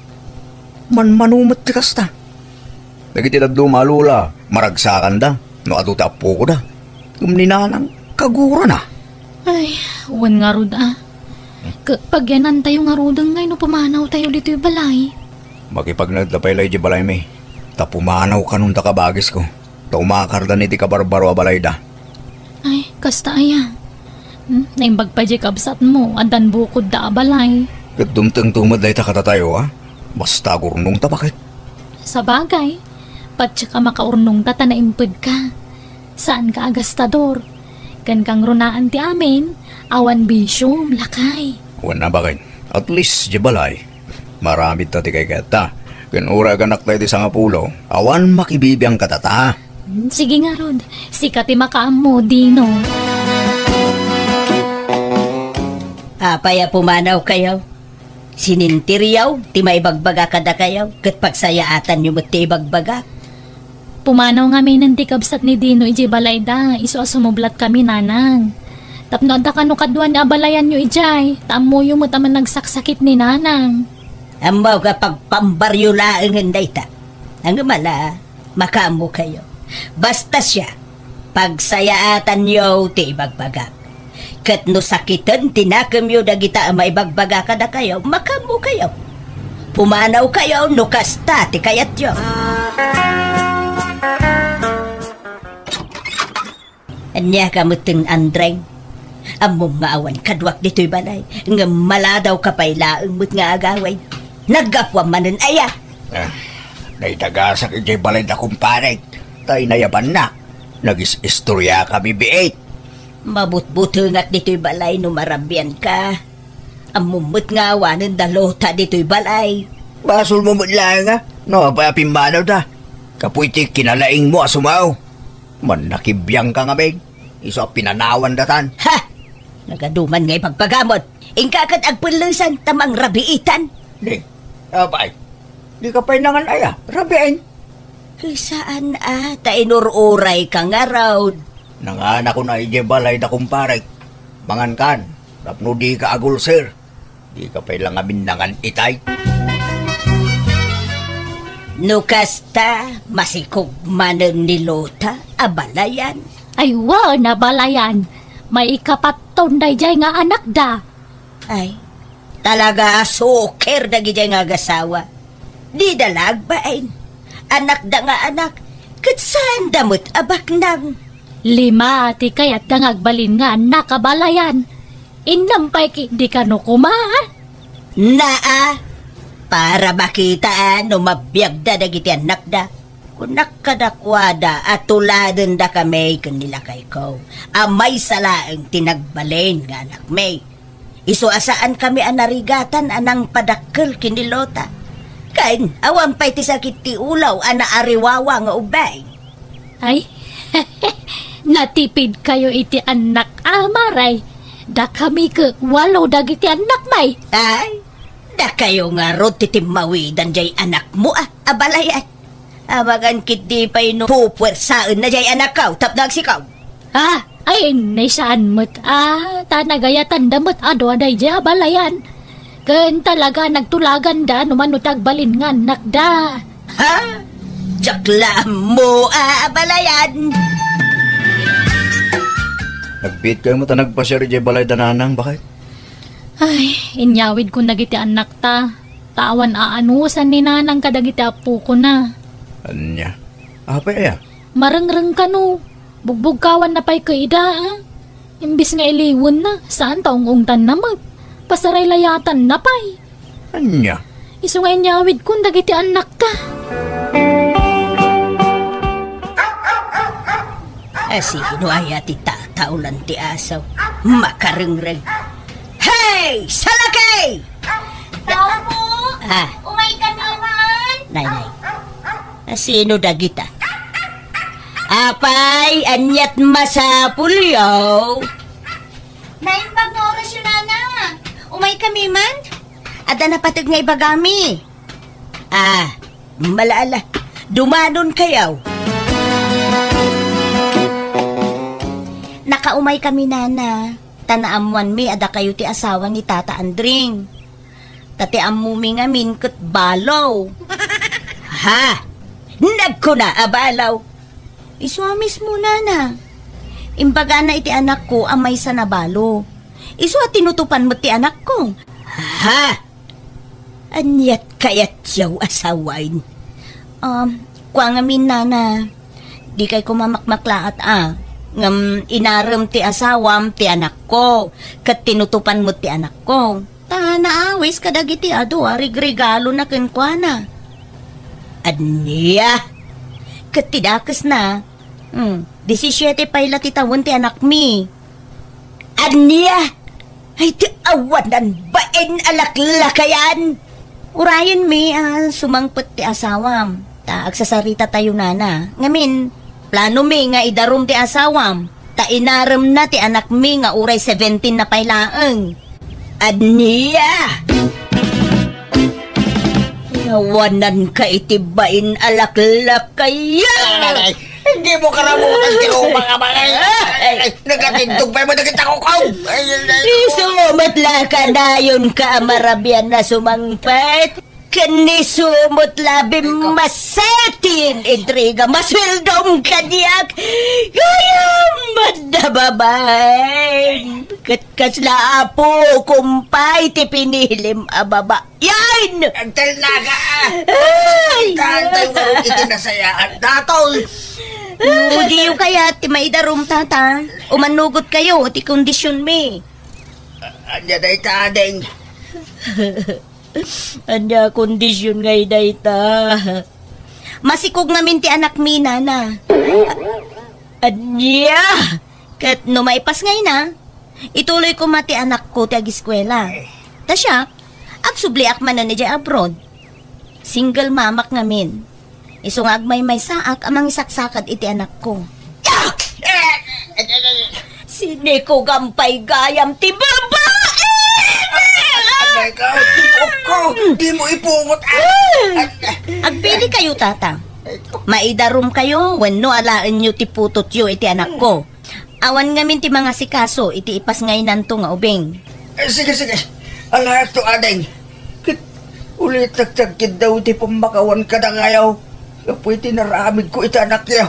Manmano met ti kasta. Dagiti dadduma a lola, maragsakanda no adu ti appokoda. Ngem ni Nanang, kagurana. Ay, wen ngarud a. Ket pagyanantayo ngaruden ngay no pumanawtayo ditoy balay. Makipagnaedda pay la idiay balaymi, ta pumanaw kanon ta kabagisko, ta umakardan iti kabarbaro a balayda. Ay, kasta aya. Hmm, naimbag pay diay kabsatmo, addan bukodda a balay. Ket dumtengto met dayta kadatayo, a? Basta agurnongta, baket. Sabagay, patiek a makaurnongta ta naimpedka. Saanka a gastador. Ken kangrunaan ti amin, awan bisiom, lakay. Wen a, baket. At least, diay balay, maaramidta ti kaykayatta. Ken uray aganakta iti sangapulo, awan makibibiang kadata. Hmm, sige ngarud, sika ti makaammo, Dino. Apay a pumanawkayo? Sininteryo ti maibagbaga kadakayo, ket pagsayaatanyo met ti ibagbaga. Pumanaw ngaminen ti kabsat ni Dino idiay balayda, isu a sumublatkami, Nanang. Tapno adda kano kaduan a balayanyo idiay, ta ammoyo met a managsaksakit ni Nanang. Ammok a pagpambaryo laengen dayta. Ngem ala, makaammokayo. Basta siak, pagsayaatanyo ti ibagbagak. Ket no sakiten ti nakemyo dagita a maibagbaga kadakayo, makaammokayo. Pumanawkayo no kasta ti kayatyo. Ania ka metten, Andreng? Ammom nga awan kaduak ditoy balay, ngem maladawka pay laeng met nga agawid. Naggapuam manen aya? Ah, naidagasak idiay balay da kumparek, ta inayabannak. Nagis-istoriakami biit. Mabutbutengak ditoy balay no marabianka. Ammom met nga awanen da Lota ditoy balay. Basolmo met laeng a, no apay a pimmanawda. Kapuy ti kinalaingmo a sumaw. Mannakibiangka ngamin, isu a pinanawandatan. Ha! Nagaduman nga ibagbagamon. Inka ket agpellesan ta mangrabiitan. Ni, apay, dika pay nangan aya, rabiin? Ket saan a, ta inur-urayka ngarud. Nanganakon a idiay balay da kumparek. Mangankan, tapno dika agulsir. Dika pay la ngamin nangan itay. No kasta, masikog manen ni Lota a balayan. Ay, wen a balayan. Maikapatton daydiay nga anakda. Ay, talaga a suker dagidiay nga agasawa. Dida la agbain. Anakda nga anak, ket saanda met a baknang. Lima ti kayatda nga agbalin nga annak a balayan. Innem pay ketdi kano koma. Naa, para makita a no mabiagda dagiti annakda. Kunak kadakuada a tuladenda kami ken ni lakayko a maysa laeng ti nagbalin nga anakmi. Isu a saankami a narigatan a nangpadakkel ken ni Lota. Ken awan pay ti sakit ti ulaw a naariwawa nga ubing. Ay, natipidkayo iti annak a maray. Dakami ket walo dagiti annak, may. Ay, dakayo ngarud ti timmawidan jay anakmo a, a balayan. Amangan ketdi pay no pupuersaenna jay anakko tapno agsikaw. Ah, ay, naysaan met, ah, ta nagayatanda met a dua daydiay a balayan. Ken talaga nagtulaganda no mano ti agbalin nga annakda. Ha? Diak la ammo a balayan. Nagbiit kayo met a nagpasiar idiay balay da nanang, baket? Ay, inyawidkon dagiti annakta. Ta awan aanusan ni nanang kadagiti appokona. Ania? Apay aya? Marengreng kano. Bugbugkawanna pay ket ida, ah. Imbes nga iliwenna, saan ta ung-ungtanna met. Pasaraylayatanna pay. Ania? Isu nga inyawidkon dagiti annakta. Asino aya ti tataolan ti asaw? Makarengreng. Hey! Salakey! Tao po! Ah. Umay kami man! Nay, nay. Asino dagita? Apay, aniat masapulyo? Naimbag nga orasyo, nana. Umay kami man? Adda napateg nga ibagami. Ah, malaala. Dumanon kayaw. Nakaumay kami, nana. Ta naammoanmi a dakayo ti asawa ni Tata Andring. Ta ti ammomi ngamin ket balo. Ha? Nagkuna a balo? Isu a mismo, nana. Imbagana iti anakko a maysa a balo. Isu a tinutopan met ti anakko. Ha? Aniat kayatyo a sawen? Um, kua ngamin, nana, dikay koma makmaklaat a, ngem inarem ti asawam ti anakko, ket tinutopan met ti anakko. Ta naawis kadagiti adu a rigregalona kenkuana. Ania? Ket ti dakesna, hmm, disisiete pay la ti tawen ti anakmi. Ania? Ay, ti awanan bain a laklakayan! Urayenmi a sumangpet ti asawam, ta agsasaritatayo, nana. Ngamin, planomi nga idarum ti asawam, ta inaremna ti anakmi nga uray seventeen na pay laeng. Ania? Awananka iti bain a laklakayan! Ay, ay, ay. Hindi mo karabutan ti ruma nga mga, ay, ay, ay, nagatindog pa mo dagiti kukaw. Ay, ay, ay. Isu met la kanayon ka a marabian a sumangpet. Ken isu met la bimmaset ti intriga, masueldom kaniak. Gayam met a babaen. Ket kasla apo, kumpay, ti pinilim a baba. Yan! Agtalnaga, ah! Ay! Taantay mo iti nasayaan, datoy! No, diyo kayat ti maidarum, tata. Umanugot kayo, ti kondisyonmi. Ania dayta, ading? Ania kondisyon ngay dayta? Masikog ngamin ti anakmi, nana. Ania? Ket no maipasngayna, ituloy koma ti anakko ti agiskuela. Ta siak, agsubliak manen idiay abroad. Single mamak ngamin. Isu nga agmaymaysaak a mangisaksakad iti anakko. Sinikogam pay gayam ti babae! Anay ka, tibok ko! Di mo ipungot, ah! Agpili kayo, tata. Maidarum kayo, wenno alaenyo ti putotyo iti anakko. Awan ngamin ti mangasikaso iti ipasngaynanto nga ubing. Eh, sige, sige. Alayakto, ading. Ket ulitek ti agkiddaw iti pammakawan kadangayo gapu iti naramidko iti anakyo.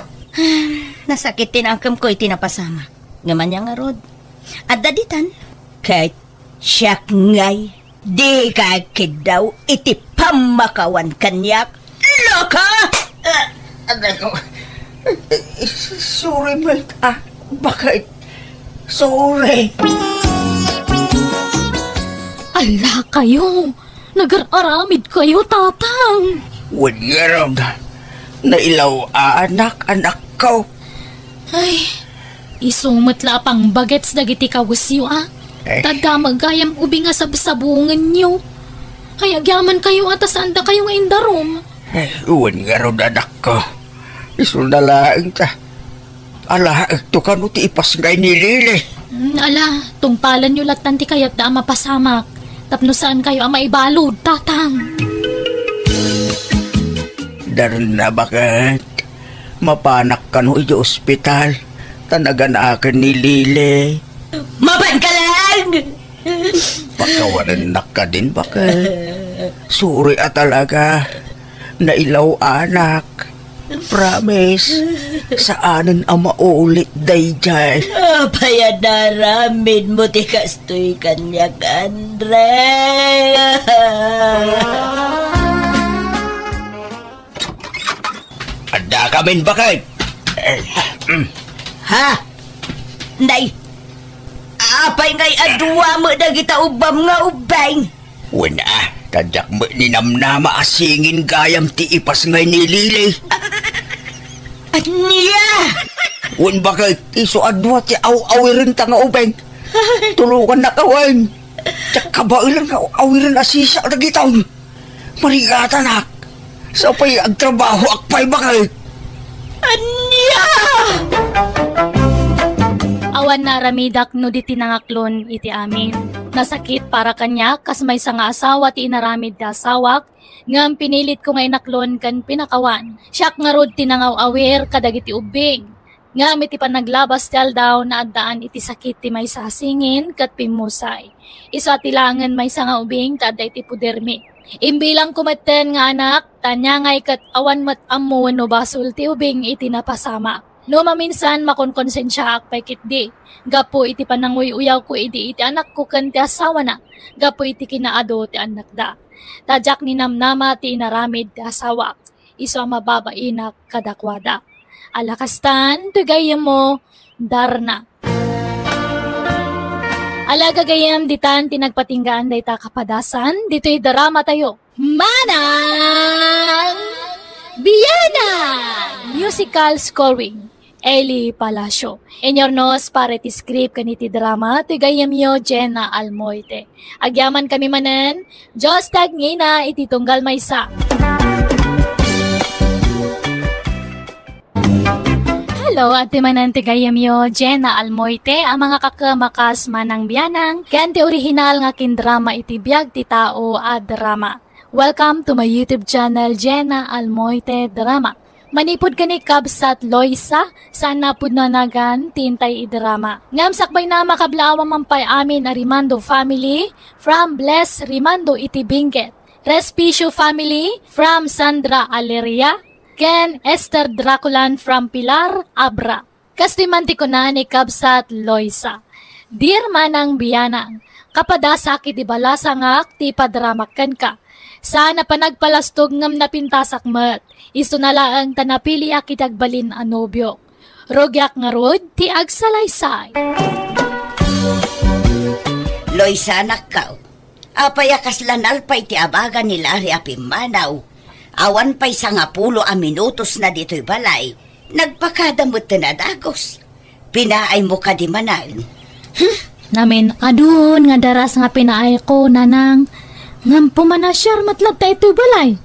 Nasakit ti nakemko iti napasamak. Ngem ania ngarud? Adda ditan. Ket siak ngay, dika agkiddaw iti pammakawan kaniak. Loka! Ah, aray ko. Sorry, Melt, ah. Bakit? Sorry. Ala kayo! Nagar-aramid kayo, Tatang! Wen ngarud, nailaw a anak, anakko. Ay, isu met la a pangbagets dagiti kawesyo, a? Eh. Ta adda gayam ubing a sabsabungenyo. Ay, agyamankayo a ta saandakayo nga indarum. Eh, wen ngarud, anakko. Isu na laeng ta alaekto kano ti ipasngay ni Lili. Hmm, ala, tungpalenyo lattan ti kayatda a mapasamak. Tapno saankayo a maibalud, Tatang. Darna, baket. Mapanak kano iti ospital. Ta naganaken ni Lili. Mapanka laeng! Pakawanennak kadin, baket. Sorry a talaga. Nailaw, anak. Promise, saanen a maulit daydiay. Apay a naaramidmo ti kastoy kaniak, Andre? Addakamin, baket. Eh, mm. Ha? Nay, apay ngay a dua met dagita ubbam nga ubbing? Wen a, ta diak met ninamnama a singin gayam ti ipasngay ni Lili. Ania? Wen, baket, isu a dua ti aw-awirenta nga ubbing. Tulongannaka wen. Diak kabaelan nga aw-awiren a sisiak dagitoy. Marigatanak. Sapay agtrabahoak pay, baket. Ania? Awan naaramidak no di ti nangaklon iti amin. Nasakit para kaniak kas maysa nga asawa ti inaramid ti asawak, ngem pinilitko nga inaklon ken pinakawan. Siak ngarud ti nangaw-awir kadagiti ubbing. Ngem iti panaglabas ti aldaw, naaddaan iti sakit ti maysa a singin ket pimmusay. Isu a ti laengen maysa nga ubing ti adda iti podermi. Imbilangko metten nga anak, ta ania ngay ket awan met ammo wenno basol ti ubing iti napasamak. No maminsan, makonkonsensiaak pay ketdi gapu iti pananguy-uyawko idi iti anakko ken ti asawana gapu iti kinaadu ti annakda. Ta diak ninamnama ti inaramid ti asawak. Isu a mababainak kadakuada. Ala kastan, ti gayyemmo, Darna. Ala gagayyem, ditan ti nagpatinggaan dayta kapadasan, ditoy drama tayo. Manang Bianang! Musical scoring, Eli Palacio. Inurnos para iti script ken iti drama, ti gayyemyo, Jenna Almoite. Agyamankami manen, Dios ti agngina iti tunggal maysa. Hello, adtoy manen ti gayyemyo, Jenna Almoite, a mangakakem a kas Manang Bianang, ken ti orihinal nga kindrama iti biag ti tao a drama. Welcome to my YouTube channel, Jenna Almoite Drama. Manipud ken ni Kabsat Loisa, saan a pudno a nagan ti intay idrama. Ngem sakbayna, makablaawan man pay amin a Rimando family, from Bless Rimando iti Benguet. Respicio family, from Sandra Aleria, ken Esther Draculan from Pilar, Abra. Kastoy man ti kuna ni Kabsat Loisa, "Dear Manang Bianang, kapadasak iti balasangak ti ipadramak kenka. Saan a panagpalastog ngem napintasak met. Isuna laeng ta napiliak iti agbalin a nobiok. Rugiak ngarud ti agsalaysay." Loisa, anakko, apay a kasla nalpa iti abaga ni Larry a pimmanaw? Awan pay sangapulo a minutosna ditoy balay, nagpakada metten a dagus. Pinaaymo kadi manen? Hmm, namin-adun nga daras nga pinaayko, Nanang. Ngem pumanasiar met latta itoy balay.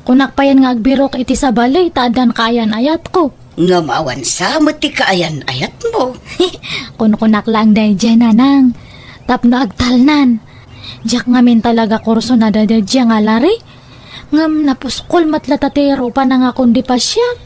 Kunak payen nga agbirok iti sabali ta addan kaayan-ayatko. Ngem awan sa met ti kaayan-ayatmo. Kunkunak laeng daydiay, Nanang, tapno agtalnan. Diak ngamin talaga kursunada daydiay nga Larry. Ngem napuskol met latta ti rupa na nga kundi pasiar.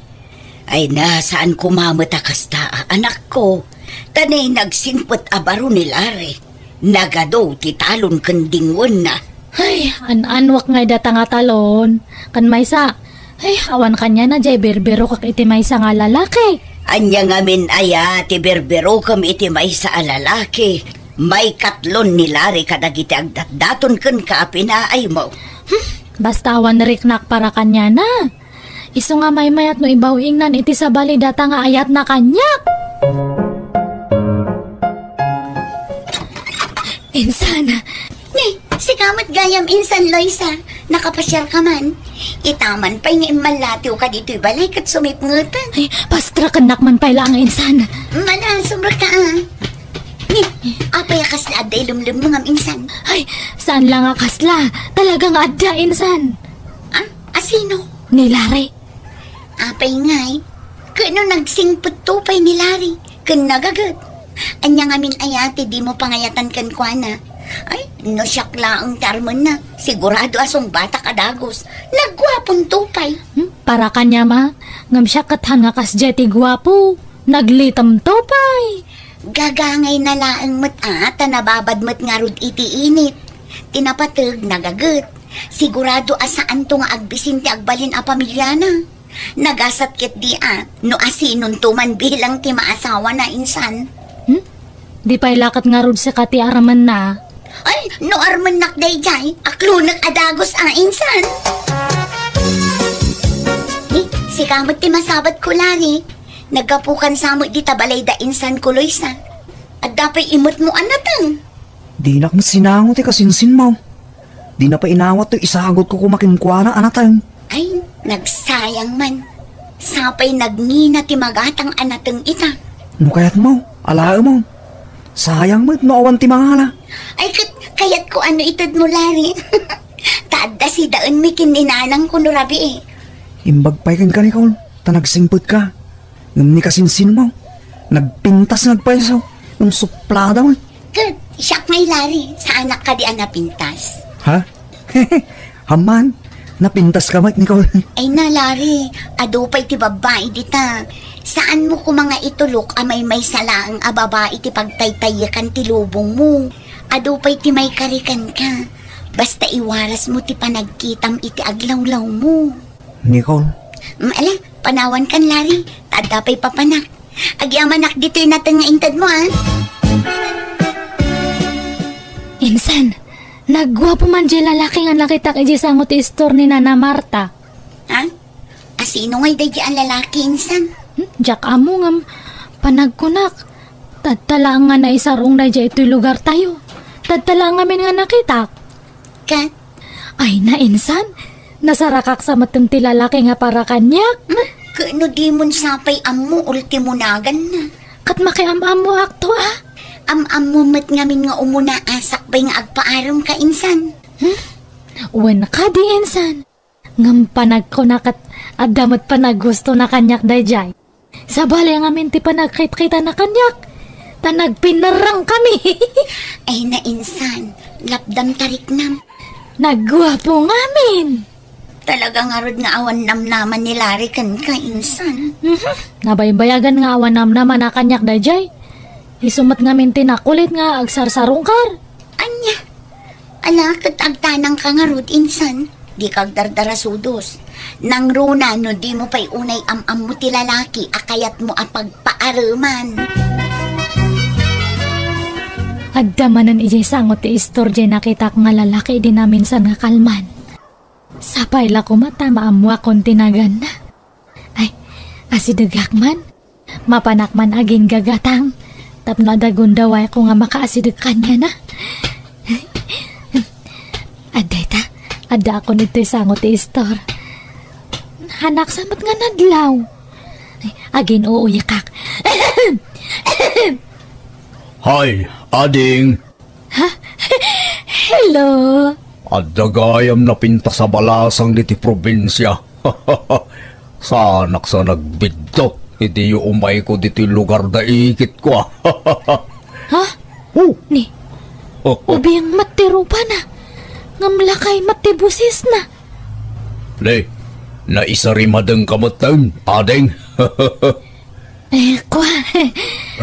Ay na, saan koma met a kasta, anakko. Ta ni nagsingpet a baro ni Larry, nagadu ti talon ken dingwenna. Ay, an-anuak ngay data nga talon. Ken maysa, ay, awan kaniana jay birbirokak iti maysa nga lalaki. Ania ngamin aya ti birbirokem iti maysa a lalaki? Maikatlon ni Larry kadagiti agdatdaton kenka a pinaaymo. Hmm, basta awan riknak para kaniana. Isu nga maymayat no ibaw-ingnan iti sabali data nga ayatna kaniak. Insan. Ni, sika met gayam insan, Loisa. Nakapasiar ka man. Itaman pay nga immallatiw ka ditoy balay ket sumipngetan. Ay, pastrakennak man pay laeng, insan. Mala, sumrek ka, ah. Ni, apay a Kasla adda ilemlem ngam insan. Ay, saan la nga kasla. Talaga nga adda insan. Ah, asino? Ni Larry. Apay ngay, ket no nagsingpetto pay ni Larry, ken nagaget. Ania ngamin aya ti dimo pangayatan kenkuana? Ay, no siak laeng ti armenna, sigurado a sungbatak a dagus. Nagguaponto pay. Hmm, para kaniam a, ngem siak ket han nga kasdiay ti guapo. Naglitemto pay. Gagangayna laeng met a, ta nababad met ngarud iti init. Ti napateg, nagaget. Sigurado a saanto nga agbisin ti agbalin a pamiliana. Nagasat ketdi a, no asinonto man bilang ti maasawana insan. Hmm? Di pay la ket ngarud sika ti armenna. Ay, no armennak daydiay, aklonek a dagus a insan. Ni, sika met ti masabatko, Larry. Naggapukan sa met dita balayda insan ko, Loisa. Adda pay imetmo a nateng. Dinak met sinango ti kasinsinmo. Dina pay inawat toy isagutko koma kenkuana a nateng. Ay, nagsayang man. Sapay nagngina ti magatang a nateng ita. No kayatmo, alaemon. Sayang met no awan ti mangala. Ay, ket kayatko a no itedmo, Larry. Ta adda sidaenmi ken ni nanangko no rabii. Imbag pay kenka, Nicole, ta nagsingpetka. Ngem ni kasinsinmo, nagpintas nga agpayso, ngem suplada met. Ket siak ngay, Larry, saanak kadi a napintas? Ha? Amman, napintaska met, Nicole. Ay na, Larry, adu pay ti babbai dita. Saanmo koma nga itulok a maymaysa laeng a babai ti pagtaytaykan ti lubongmo. Adu pay ti maikari kenka. Basta iwarasmo ti panagkitam iti aglawlawmo. Nicole. Mm, ala, panawankan, Larry. Ta adda pay papanak. Agyamanak ditoy nateng nga intedmo, a. Insan, nagguapo man diay lalaki nga nakitak idiay sango ti istor ni Nana Marta. Ha? Asino ngay daydiay a lalaki, insan? Hmm, diak ammo ngem panagkunak. Tadta laeng nga naisar-ong daydiay itoy lugartayo. Tadta laeng ngamin nga nakitak. Ket? Ay na, insan, nasarakak sa metten ti lalaki nga para kaniak. Hmm? Ket no dimon sapay ammo, ultimo naganna. Ket makiam-ammoakto a. Am-ammo met ngamin nga umuna a sakbay nga agpaaremka, insan. Hmm? Wen kadi, insan. Ngem panagkuna ket adda met panagustona kaniak daydiay. Sabali ngamin ti panagkitkitana kaniak, ta nagpinerrengkami. Ay na, insan, lapdam ta riknam. Nagguapo ngamin. Talaga ngarud nga awan namnaman ni Larry kenka, insan. Mhm. Nabaybayagan nga awan namnaman a kaniak daydiay. Isu met ngamin ti nakulit nga agsarsarungkar. Ania? Ala, ket agtanangka ngarud, insan. Dika agdardarasudos. Nangruna no dimo pay unay am-ammo ti lalaki a kayatmo a pagpaareman. Adda manen idiay sango ti istor diay nakitak nga lalaki idi naminsan nga kalman. Sapay la koma ta maammoakon ti naganna. Ay, asidegak man. Mapanak man aginggagatang tapno adda gundawayko nga makaasideg kaniana. Adda ita, addaakon ditoy sango ti istor. Hanaksa met nga nadlaw. Ay, agin-uuyakak. Hay, ading! Ha? Hello? Adda gayam napintas a balasang ditoy probinsia. Saanaksa nagbiddut idi umayko ditoy lugar da ikitko. Ha? Oh. Ni, ubing met ti rupana, ngem lakay met ti bosisna. Ni, naisarimadengka metten, ading. Eh, kua,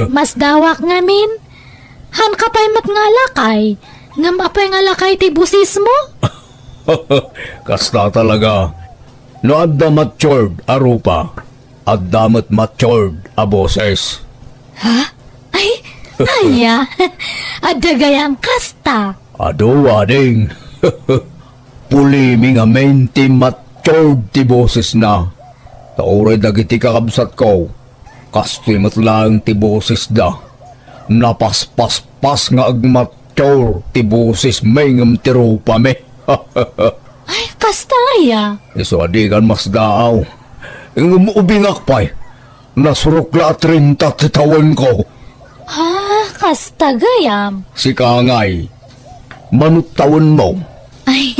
masdawak ngamin. Hanka pay met nga lakay, ngem apay nga lakay ti bosismo? Kasta talaga. No adda matured a rupa, adda met matured a boses. Ha? Ay, aya? Adda gayam kasta? Adu, ading. Pulimi ngamin ti matured ti bosesna. Ta uray dagiti kakabsatko, kastoy met laeng ti bosesda. Napaspaspas nga agmature ti bosesmi ngem ti rupami. Ay, kasta aya? Isu a dikan masdaaw. Ngem ubingak pay, nasurok la a trenta ti tawenko. Ah, Kasta gayam. Sika ngay, manut tawenmo? Ay,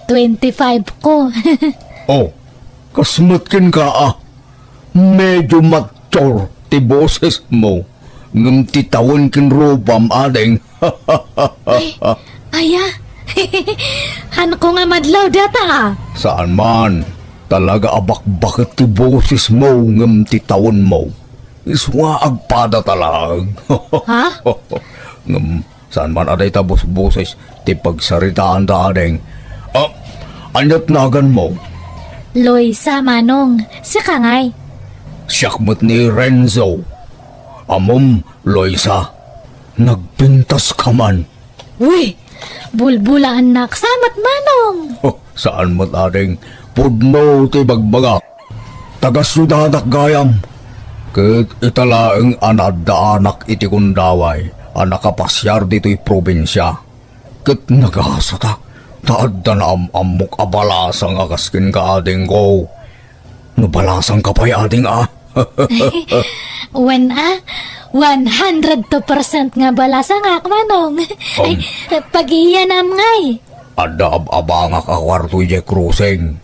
twenty-five ko. Oh, kas met kenka a. Medyo mature ti bosesmo, ngem ti tawen ken rupam, ading. Ay, aya? Hanko nga madlaw data, a? Saan man. Talaga a bakbaket ti bosesmo ngem ti tawenmo. Isu nga agpadata laeng. Ha? Ngem saan man a dayta busboses ti pagsaritaanta, ading. Ah, aniat naganmo? Loisa, manong. Sika ngay? Siak met ni Renzo. Ammom, Loisa, nagpintaska man. Uy, bulbulaannak sa met, manong. Oh, saan met, ading. Pudno ti bagbagak. Taga-siudadak gayam, ket ita laeng a naaddaanak iti gundaway a nakapasiar ditoy probinsia. Ket nagasatak ta adda naam-ammok a balasang a kas kenka, adingko. No balasangka pay, ading, a? Wen a, one hundred two percent nga balasangak, manong. Um. Ay, pagiyanam ngay. Adda ab-abangak a kuarto idiay krusing.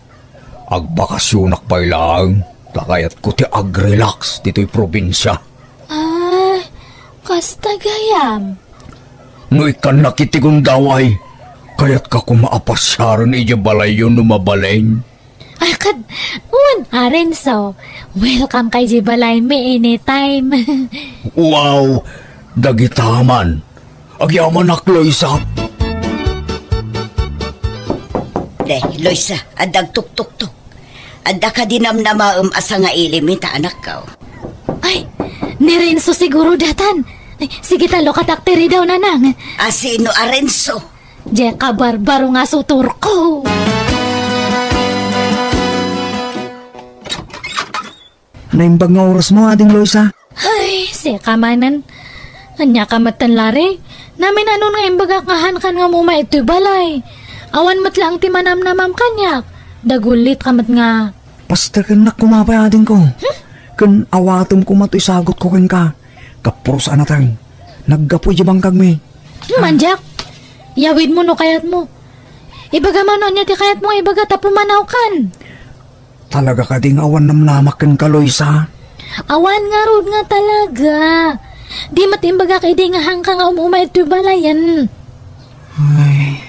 Agbakasionak pay laeng, ta kayatko ti agrelax ditoy probinsia. Ah, kasta gayam. No ikkannak iti gundaway, kayatka koma a pasiaren idiay balayyo no mabalin. Ay, kad, wen, a, Renzo, welcome ka idiay balaymi anytime. Wow, dagita man. Agyamanak, Loisa. De, Loisa, adda agtuktuktok. Adda kadi namnamaem a sangailim ita, anakko? Ay, ni Renzo siguro datan. Ay, sige ta, lukatak ti ridaw, nanang. A, sino a Renzo? Diay kabarbaro nga sutorko. Naimbag nga orasmo, Ading Loisa. Ay, sika manen. Ania ka met ten, Larry? Naminanon nga imbagak nga hankan nga umay itoy balay. Awan met laeng ti manamnamam kaniak. Dagulit ka met nga. Pastekennak koma pay, adingko. Hmm? Ken awatem koma toy sagutko kenka. Gapu ta nateng. Naggapu idiay bangkagmi. Hmm, mandiak. Yawidmo no kayatmo. Ibagam no ania ti kayatmo nga ibaga ta pumanawkan. Talaga kadi nga awan namnamak kenka, Loisa? Awan ngarud nga talaga. Di met imbagak idi nga hanka nga um-umay itoy balayen. Ay,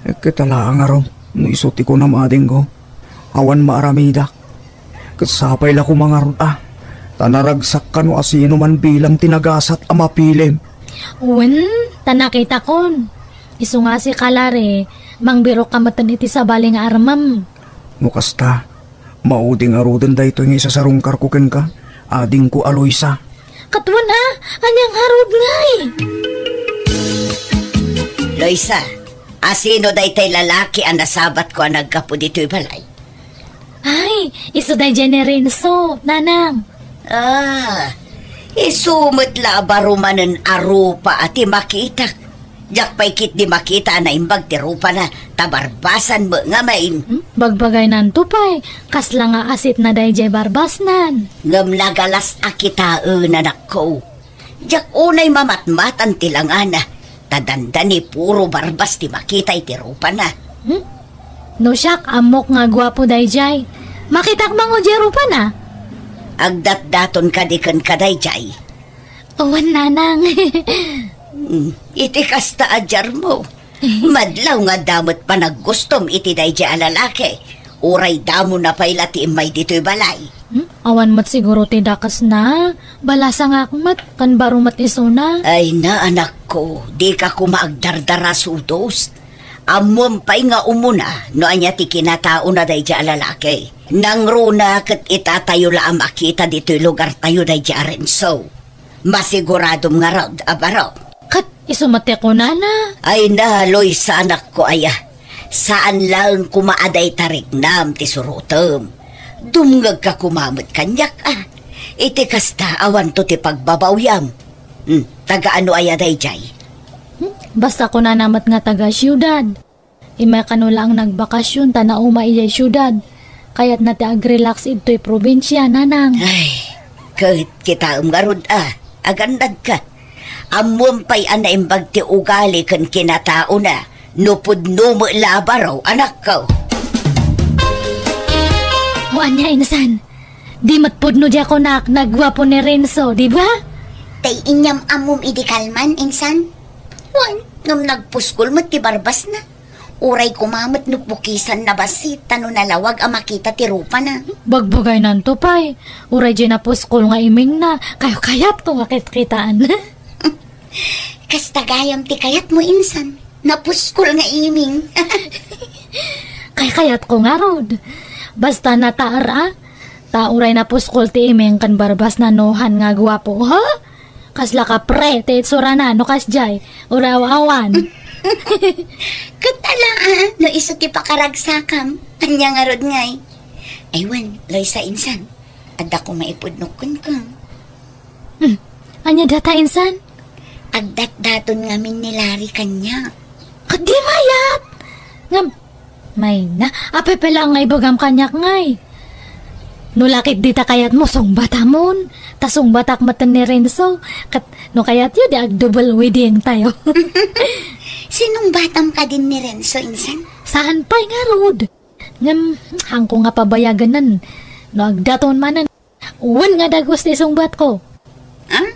ekketa laeng ngarud no isu ti kunam, adingko. Awan maaramidak. Ket sapay la koma ngarud a, ta naragsak kano a sino man bilang ti nagasat a mapilim. Wen, ta nakitakon. Isu nga sika, Larry, mangbirok ka metten iti sabali nga armem. No kasta, maudi ngaruden daytoy nga isasarungkarko kenka, adingko a Loisa. Ket wen a, ania ngarud ngay? Loisa, a sino daytay lalaki a nasabatko a naggapu ditoy balay? Ay, isu daydiay ni Renzo, nanang. Ah, isu met la a baro manen a rupa a ti makitak. Diak pay ketdi makita a naimbag ti rupana, ta barbasan met ngamin. Hmm? Bagbagaynanto pay, kasla nga asitna daydiay barbasnan. Ngem nagalas a kitaen, anakko. Diak unay mamatmatan ti langana, ta dandani puro barbas ti makita iti rupana. Hmm? No siak, ammok nga guapo daydiay. Makitak mango diay rupana? Agdatdaton kadi kenka daydiay? Awan, nanang. Hmm, iti kasta a diarmo. Madlaw nga adda met panaggustom iti daydiay a lalaki. Uray damona pay la ti immay ditoy balay. Hmm? Awan met siguro ti dakesna. Balasangak met, ken baro met isuna. Ay na, anakko, dika koma agdardara sudos. Ammom pay nga umuna no ania ti kinataona daydiay a lalaki. Nangruna ket itatayo la a makita ditoy lugartayo daydiay a Renzo. Masiguradom ngarud a baro. Ket isu met ti kunana. Ay na, Loisa, anakko aya. Saan laeng koma a dayta riknam ti surotem. Dumngegka koma met kaniak a. Iti kasta, awanto ti pagbabawyam. Hmm, taga ano aya daydiay? Hmm, basta kunana met nga taga siudad. Immay kano laeng nagbakasyon ta nauma idiay siudad. Kayatna ti agrelax idtoy probinsia, nanang. Ay, ket kitaem ngarud a, agannadka. Ammom pay a naimbag ti ugali ken kinataona no pudno met la a baro, anakko. O ania, insan? Di met pudno diay kunak nga agguapo ni Renzo, di ba? Tay inyam-ammom idi kalman, insan? Wen, ngem nagpuskol met ti barbasna. Uray koma met no bukisanna bassit, ta no nalawag a makita ti rupana. Bagbagaynanto pay. Uray diay napuskol nga imingna, kayat-kayatko nga kitkitaan. Kasta gayam ti kayatmo, insan. Napuskol nga iming. Kayat-kayatko ngarud. Basta nataar a. Ta uray napuskol ti iming ken barbasna no han nga guapo, ha? Kasla kapre ti itsurana no kasdiay, uray aw-awan. Ket ala, ah, no isu ti pakaragsakam, ania ngarud ngay? Ay wen, Loisa, insan, adda koma ipudnok kenka. Hmm, ania dayta, insan? Agdatdaton ngamin ni Larry kaniak. Ket di mayat! Ngem, mayna, apay pay la nga ibagam kaniak ngay? No la ket dita kayatmo, sungbatamon. Ta sungbatak metten ni Renzo. Ket no kayatyo, di ag-double wedding tayo. Sinungbatam kadin ni Renzo, insan? Saan pay ngarud? Ngem, haanko nga pabayaganen. No agdaton manen, wen nga dagus ti sungbatko. Ah?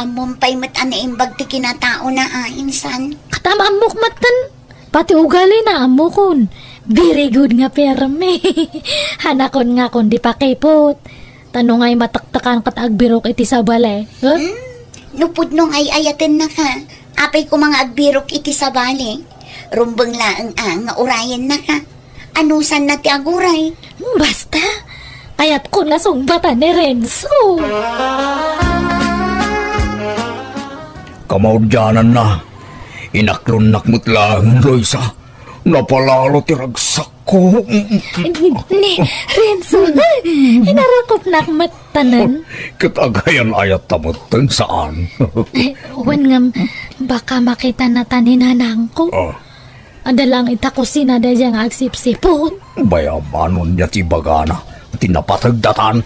Ammom pay met a naimbag ti kinataona, a, insan? Ket am-ammok metten. Pati ugalina, ammokon. Very good nga permi. Hanakon nga kon di pakipot. Ta no ngay matektekan ket agbirok iti sabali. Huh? Hmm? No pudno nga ay-ayatennaka, apay koma nga agbirok iti sabali? Rumbeng laeng a nga urayennaka. Anusanna ti aguray? Basta, kayatko nga sungbatan ni Renzo. Kamaudiananna, inaklonnak met laeng, Loisa. Napalalo ti ragsakko. Ni, Renzo, inarakopnak met tanan. Ket agayan-ayatta metten, saan? Eh, wen ngem, baka makitana ta ni nanangko. Ah. Adda laeng ita kusina daydiay nga agsipsiput. Bay-am, ania ti ibagana? Ti napategdatan.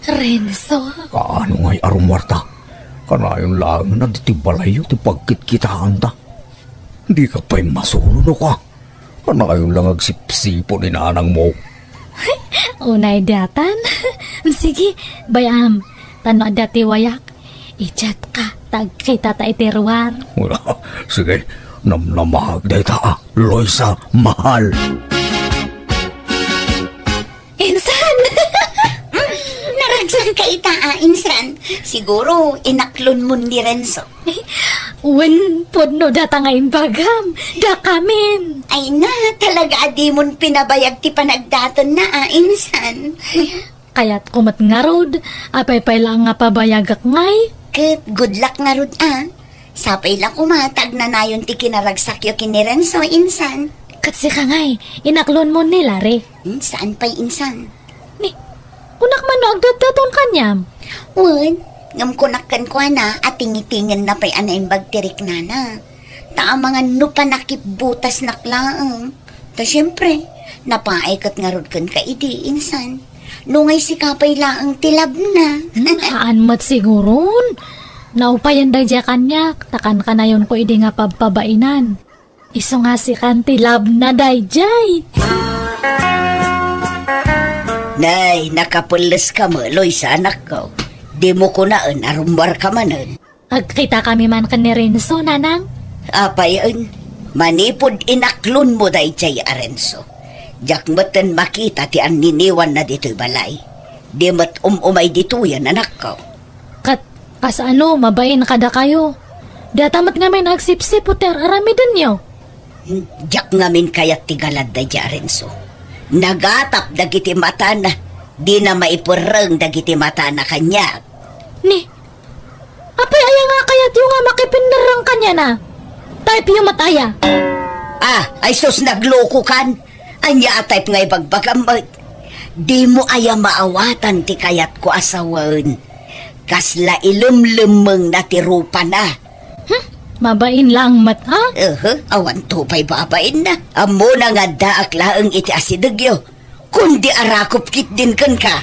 Renzo. Kaano ngay a rummuarta? Kanayon laeng a ditoy balayyo ti pagkitkitaanta. Dika pay masulo, no ka? Kanayon lang agsipsiput ni nanangmo. Unay daytan. Sige, bay-am. Ta no adda ti wayak, i-chat ka, ta agkita ta iti ruar. Sige, namnamaak dayta, a, Loisa, mahal. Insan! Naragsak ka ita, a, insan. Siguro, inaklonmon ni Renzo. Wen, pudno dayta nga imbagam. Dakamin. Ay na, talaga a dimon pinabayag ti panagdaton na, a, insan. Kayatko met ngarud, apay pay la nga pabayagak ngay? Ket good luck ngarud, a. Sapay la koma ta agnanayon ti kinaragsakyo ken ni Renzo, insan. Ket sika ngay, inaklonmon ni Larry? Hmm, saan pay, insan? Ni, kunak man no agdatdaton kaniam? Wen, ngem kunak kenkuana a tingitingen na pay a naimbag ti riknana. Ta amangan no panakipbutasnak laeng. Ta siempre, napaay ket ngarud kenka idi, insan. No ngay sika pay laeng ti labna. Hmm, haan met siguron. Naupayen daydiay kaniak, ta kankanayonko idi nga pabpabainan. Isu nga sikan ti labna daydiay. Nay, nakapelles ka met, Loisa, anakko. Dimo kunaen a rummuarka manen. Agkitakami man ken ni Renzo, nanang. Apayen, manipud inaklonmo daydiay a Renzo, diak metten makita ti anniniwanna ditoy balay. Di met um-umay ditoyen, anakko. Ket kasano, mabain kadakayo? Dayta met ngamin agsipsiput ti ar-aramidenyo. Hmm, diak ngamin kayat ti galad daydiay a Renzo. Nagatap dagiti matana, dina maiperreng dagiti matana kaniak. Ni, apay aya nga kayatyo nga makipinnerreng kaniana? Type-yo met aya? Ah, ay sus, naglokokan. Ania a type nga ibagbagam met? Dimo aya maawatan ti kayatko a sawen? Kasla ilemlemmengna ti rupana. Hmm, mabain laeng met, a? Ehe, awanto pay babainna. Ammona nga addaak laeng iti asidegyo. Kundi arakop ketdin kenka.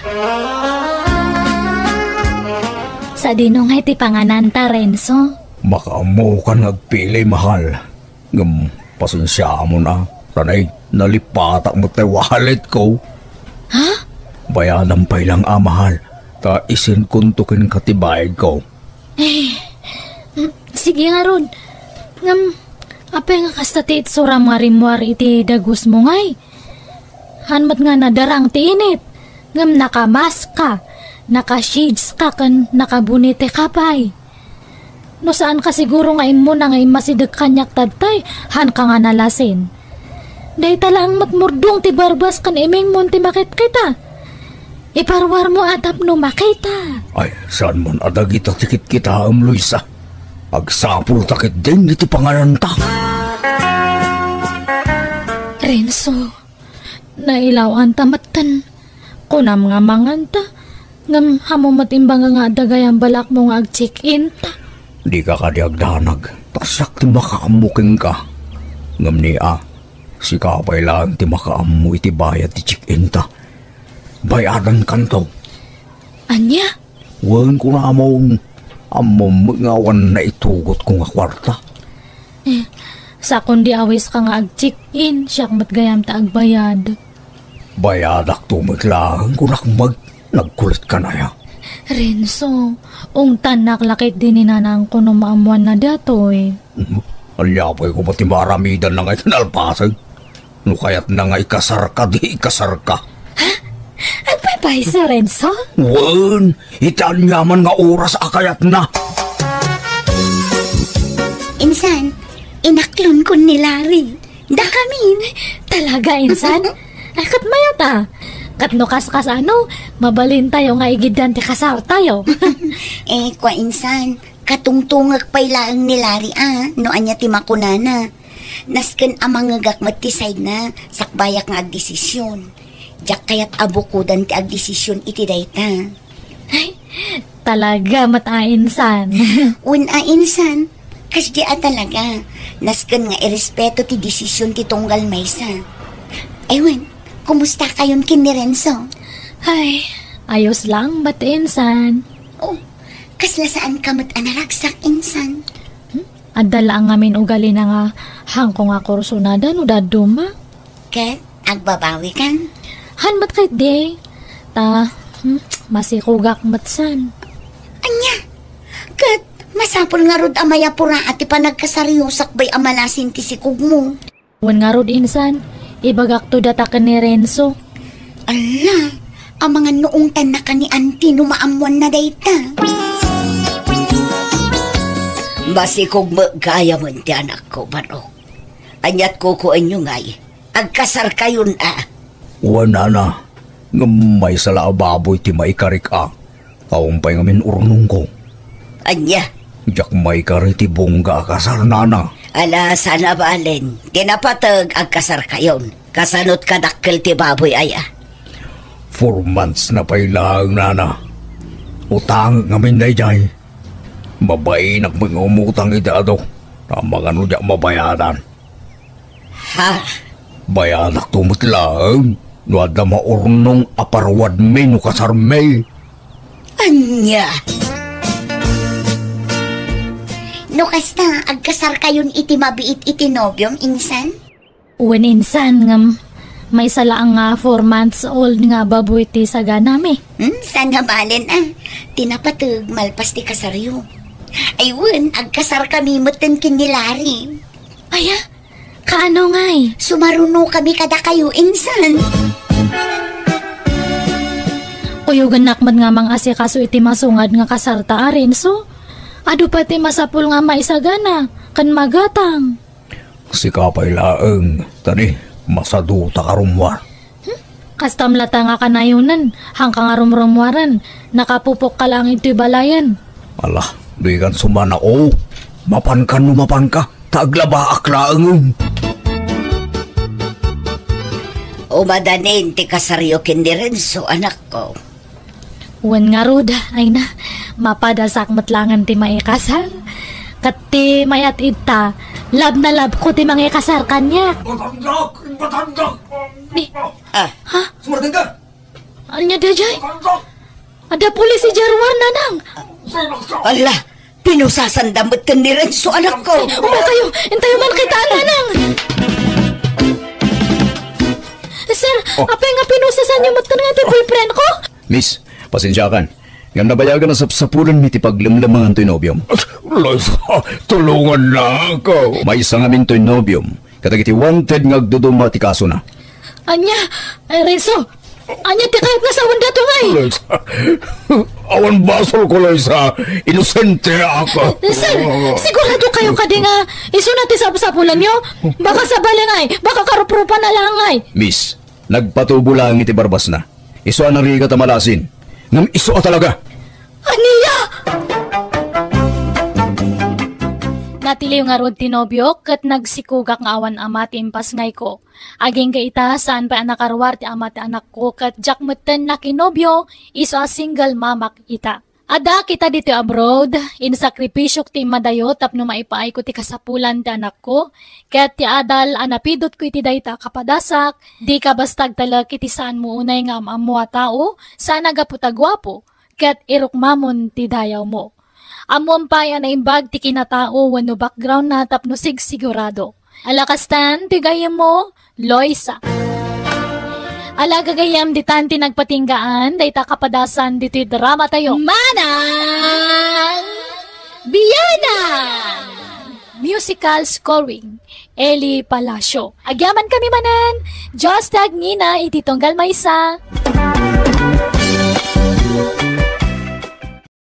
Sadino ngay ti pangananta, Renzo? Makaammokan nga agpili, mahal. Ngem pasensiamon a, tanay, nalipatak met tay walletko. Ha? Bayadam pay lang a, mahal, ta isendkonto kenka ti bayadko. Eh, mm, sige ngarud. Ngem, apay nga kasta ti itsuram nga rimmuar iti dagusmo ngay? Haan met nga nadarang ti init, ngem nakamask ka, naka-shades ka, ken nakabonete ka pay. No saan ka siguro nga immuna nga immasideg kaniak tattay, haan ka nga nalasin. Dayta laeng met murdong ti barbas ken imingmon ti makitkita. Iparuarmo a tapno makita. Ay, saan man a dagita ti kitkitaem, Luisa. Agsapulta ketdin iti pangananta. Renzo, nailaw-anta metten. Kunam nga manganta, ngem ammo met imbag nga adda gayam balakmo nga ag-check-in ta. Dika kadi agdanag, ta siak ti makaammo kenka. Ngem ni a, sika pay laeng ti makaammo iti bayad ti check-in ta. Bayadankanto. Ania? Wen, kunamon, ammom met nga awan naitugotko nga kuarta. Eh, sakon di awiska nga ag-check-in, siak met gayam ta agbayad. Bayadakto met laeng, kunak met, nagkulitka aya? Renzo, ungtannak la ketdi ni nanangko no maammoanna datoy. Hmm, ania pay koma ti maaramidanna nga ikinalpasen? No kayatna nga ikasarka, di ikasarka. Ha? Agpaypayso, Renzo? Wen, iti aniaman nga oras a kayatna. Insan, inaklonkon ni Larry. Dakamin. Talaga, insan? Ay, ket mayat a. Ket no kaskasano, mabalintayo nga igiddan ti kasartayo. Eh, kua, insan, katungtungek pay laeng ni Larry a, no ania ti makunana. Nasken a mangngegak met ti sidenak, sakbayak nga agdesisyon. Diak kayat a bukodan ti agdesisyon iti dayta. Ay, talaga met a insan. Wen a insan, kasdi a talaga. Nasken nga irespeto ti desisyon ti tunggal maysa. Ay wen, kumustakayon ken ni Renzo? Ay, ayos lang met insan. Oh, kasla saanka met a naragsak insan? Hmm? Adda laeng ngamin ugalina nga haanko nga kursunada no dadduma. Ket agbabawikan? Haan met ketdi. Ta, hmm, masikogak met san. Ania? Ket masapul ngarud a mayapura ti panagkasaryo sakbay a malasin ti sikogmo. Wen ngarud insan, ibagakto data ken ni Renzo. Alla, amangan no ungtannaka ni Auntie no maammoanna dayta. Masikog met gayamen ti anakko, Barok. Aniat kukuenyo ngay? Agkasarkayon a. Wen, nana, ngem maysa la a baboy ti maikarik a. Awan pay ngamin urnongko. Ania? Diak maikari ti bungga a kasar, nana. Ala, saan a balen. Ti napateg, agkasarkayon. Kasanot kadakkel ti baboy aya? Four months na pay laeng, nana. Utangek ngamin daydiay. Mabainak met nga umutang iti adu. Amangan no diak mabayadan. Ha? Bayadakto met laeng no adda maurnong a paruadmi no kasarmi. Ania? No kasta, agkasarkayon iti mabiit iti nobiom, insan? Wen, insan, ngem maysa laeng nga four months old nga baboy ti saganami. Hmm, saan a balen a. Ti napateg, malpas ti kasaryo. Ay wen, agkasarkami metten ken ni Larry. Aya? Kaano ngay? Sumarunokami kadakayo, insan. Kuyogennak met nga mangasikaso iti masungad nga kasarta a, Renzo. Adu pay ti masapul nga maisagana ken magatang. Sika pay laeng, ta di, masadutak a rummuar. Hmm? Kastam latta nga kanayonen, haanka nga rumrummuaren, nakapupokka laeng iti balayen. Ala, dikan sumana, o. Mapanka no mapanka, ta aglabaak laeng. Umadanin ti kasaryo ken ni Renzo, anakko. Wen ngarud, ay na, mapadasak met laengen ti maikasar. Ket ti mayat ita, love na love ko ti mangikasar kaniak. Batandak! Batandak! Ni- Ah. Ha? Sumardeng ka! Ania daydiay? Batandak! Adda pulis idiay ruar, nanang! Ala, Pinusasanda metten ni Renzo, anakko. Umay tayo, intayo man kita, nanang. Sir, Oh. apay nga pinusasanyo metten nga ti boyfriend ko? Miss, pasensiakan. Ngem nabayagan a sapsapulenmi ti paglemlemangan toy nobiom. Loisa, tulongannak. Maysa ngamin toy nobiom. Kadagiti wanted nga agduduma ti kasona. Ania, eh, Renzo, ania ti kayat nga sawen dato ngay? Loisa, awan basolko, Loisa. Inosenteak. Sir, sigurado kayo kadi nga isuna ti sapsapulanyo? Baka sabali ngay, baka karuprupan na lang ngay. Miss, nagpatubo lang iti barbasna. Isu a narigat a malasin. Ngem isu a talaga. Ania? Natiliw ngarud ti nobiok ket nagsikogak nga awan ama ti impasngayko. Agingga ita, saan pay a nakaruar ti ama ti anakko ket diak metten nakinobio, isu a single mamak ita. Adda kita ditoy abroad, insakripisiok ti immadayo tapno maipaayko ti kasapulan ti anakko, ket ti adal a napidutko iti dayta a kapadasak, dika basta agtalek iti saanmo unay nga am-ammo a tao, saan a gapu ta guapo, ket irukmamon ti dayawmo. Ammom pay a naimbag ti kinatao wenno background na tapno sigsigurado. Alakastan ti gayyemmo, Loisa. Ala gagayyem, ditan ti nagpatinggaan dayta kapadasan ditoy drama tayo. Manang Biyanan! Musical scoring, Eli Palacio. Agyaman kami manen, Diyos ti agngina iti tunggal maysa.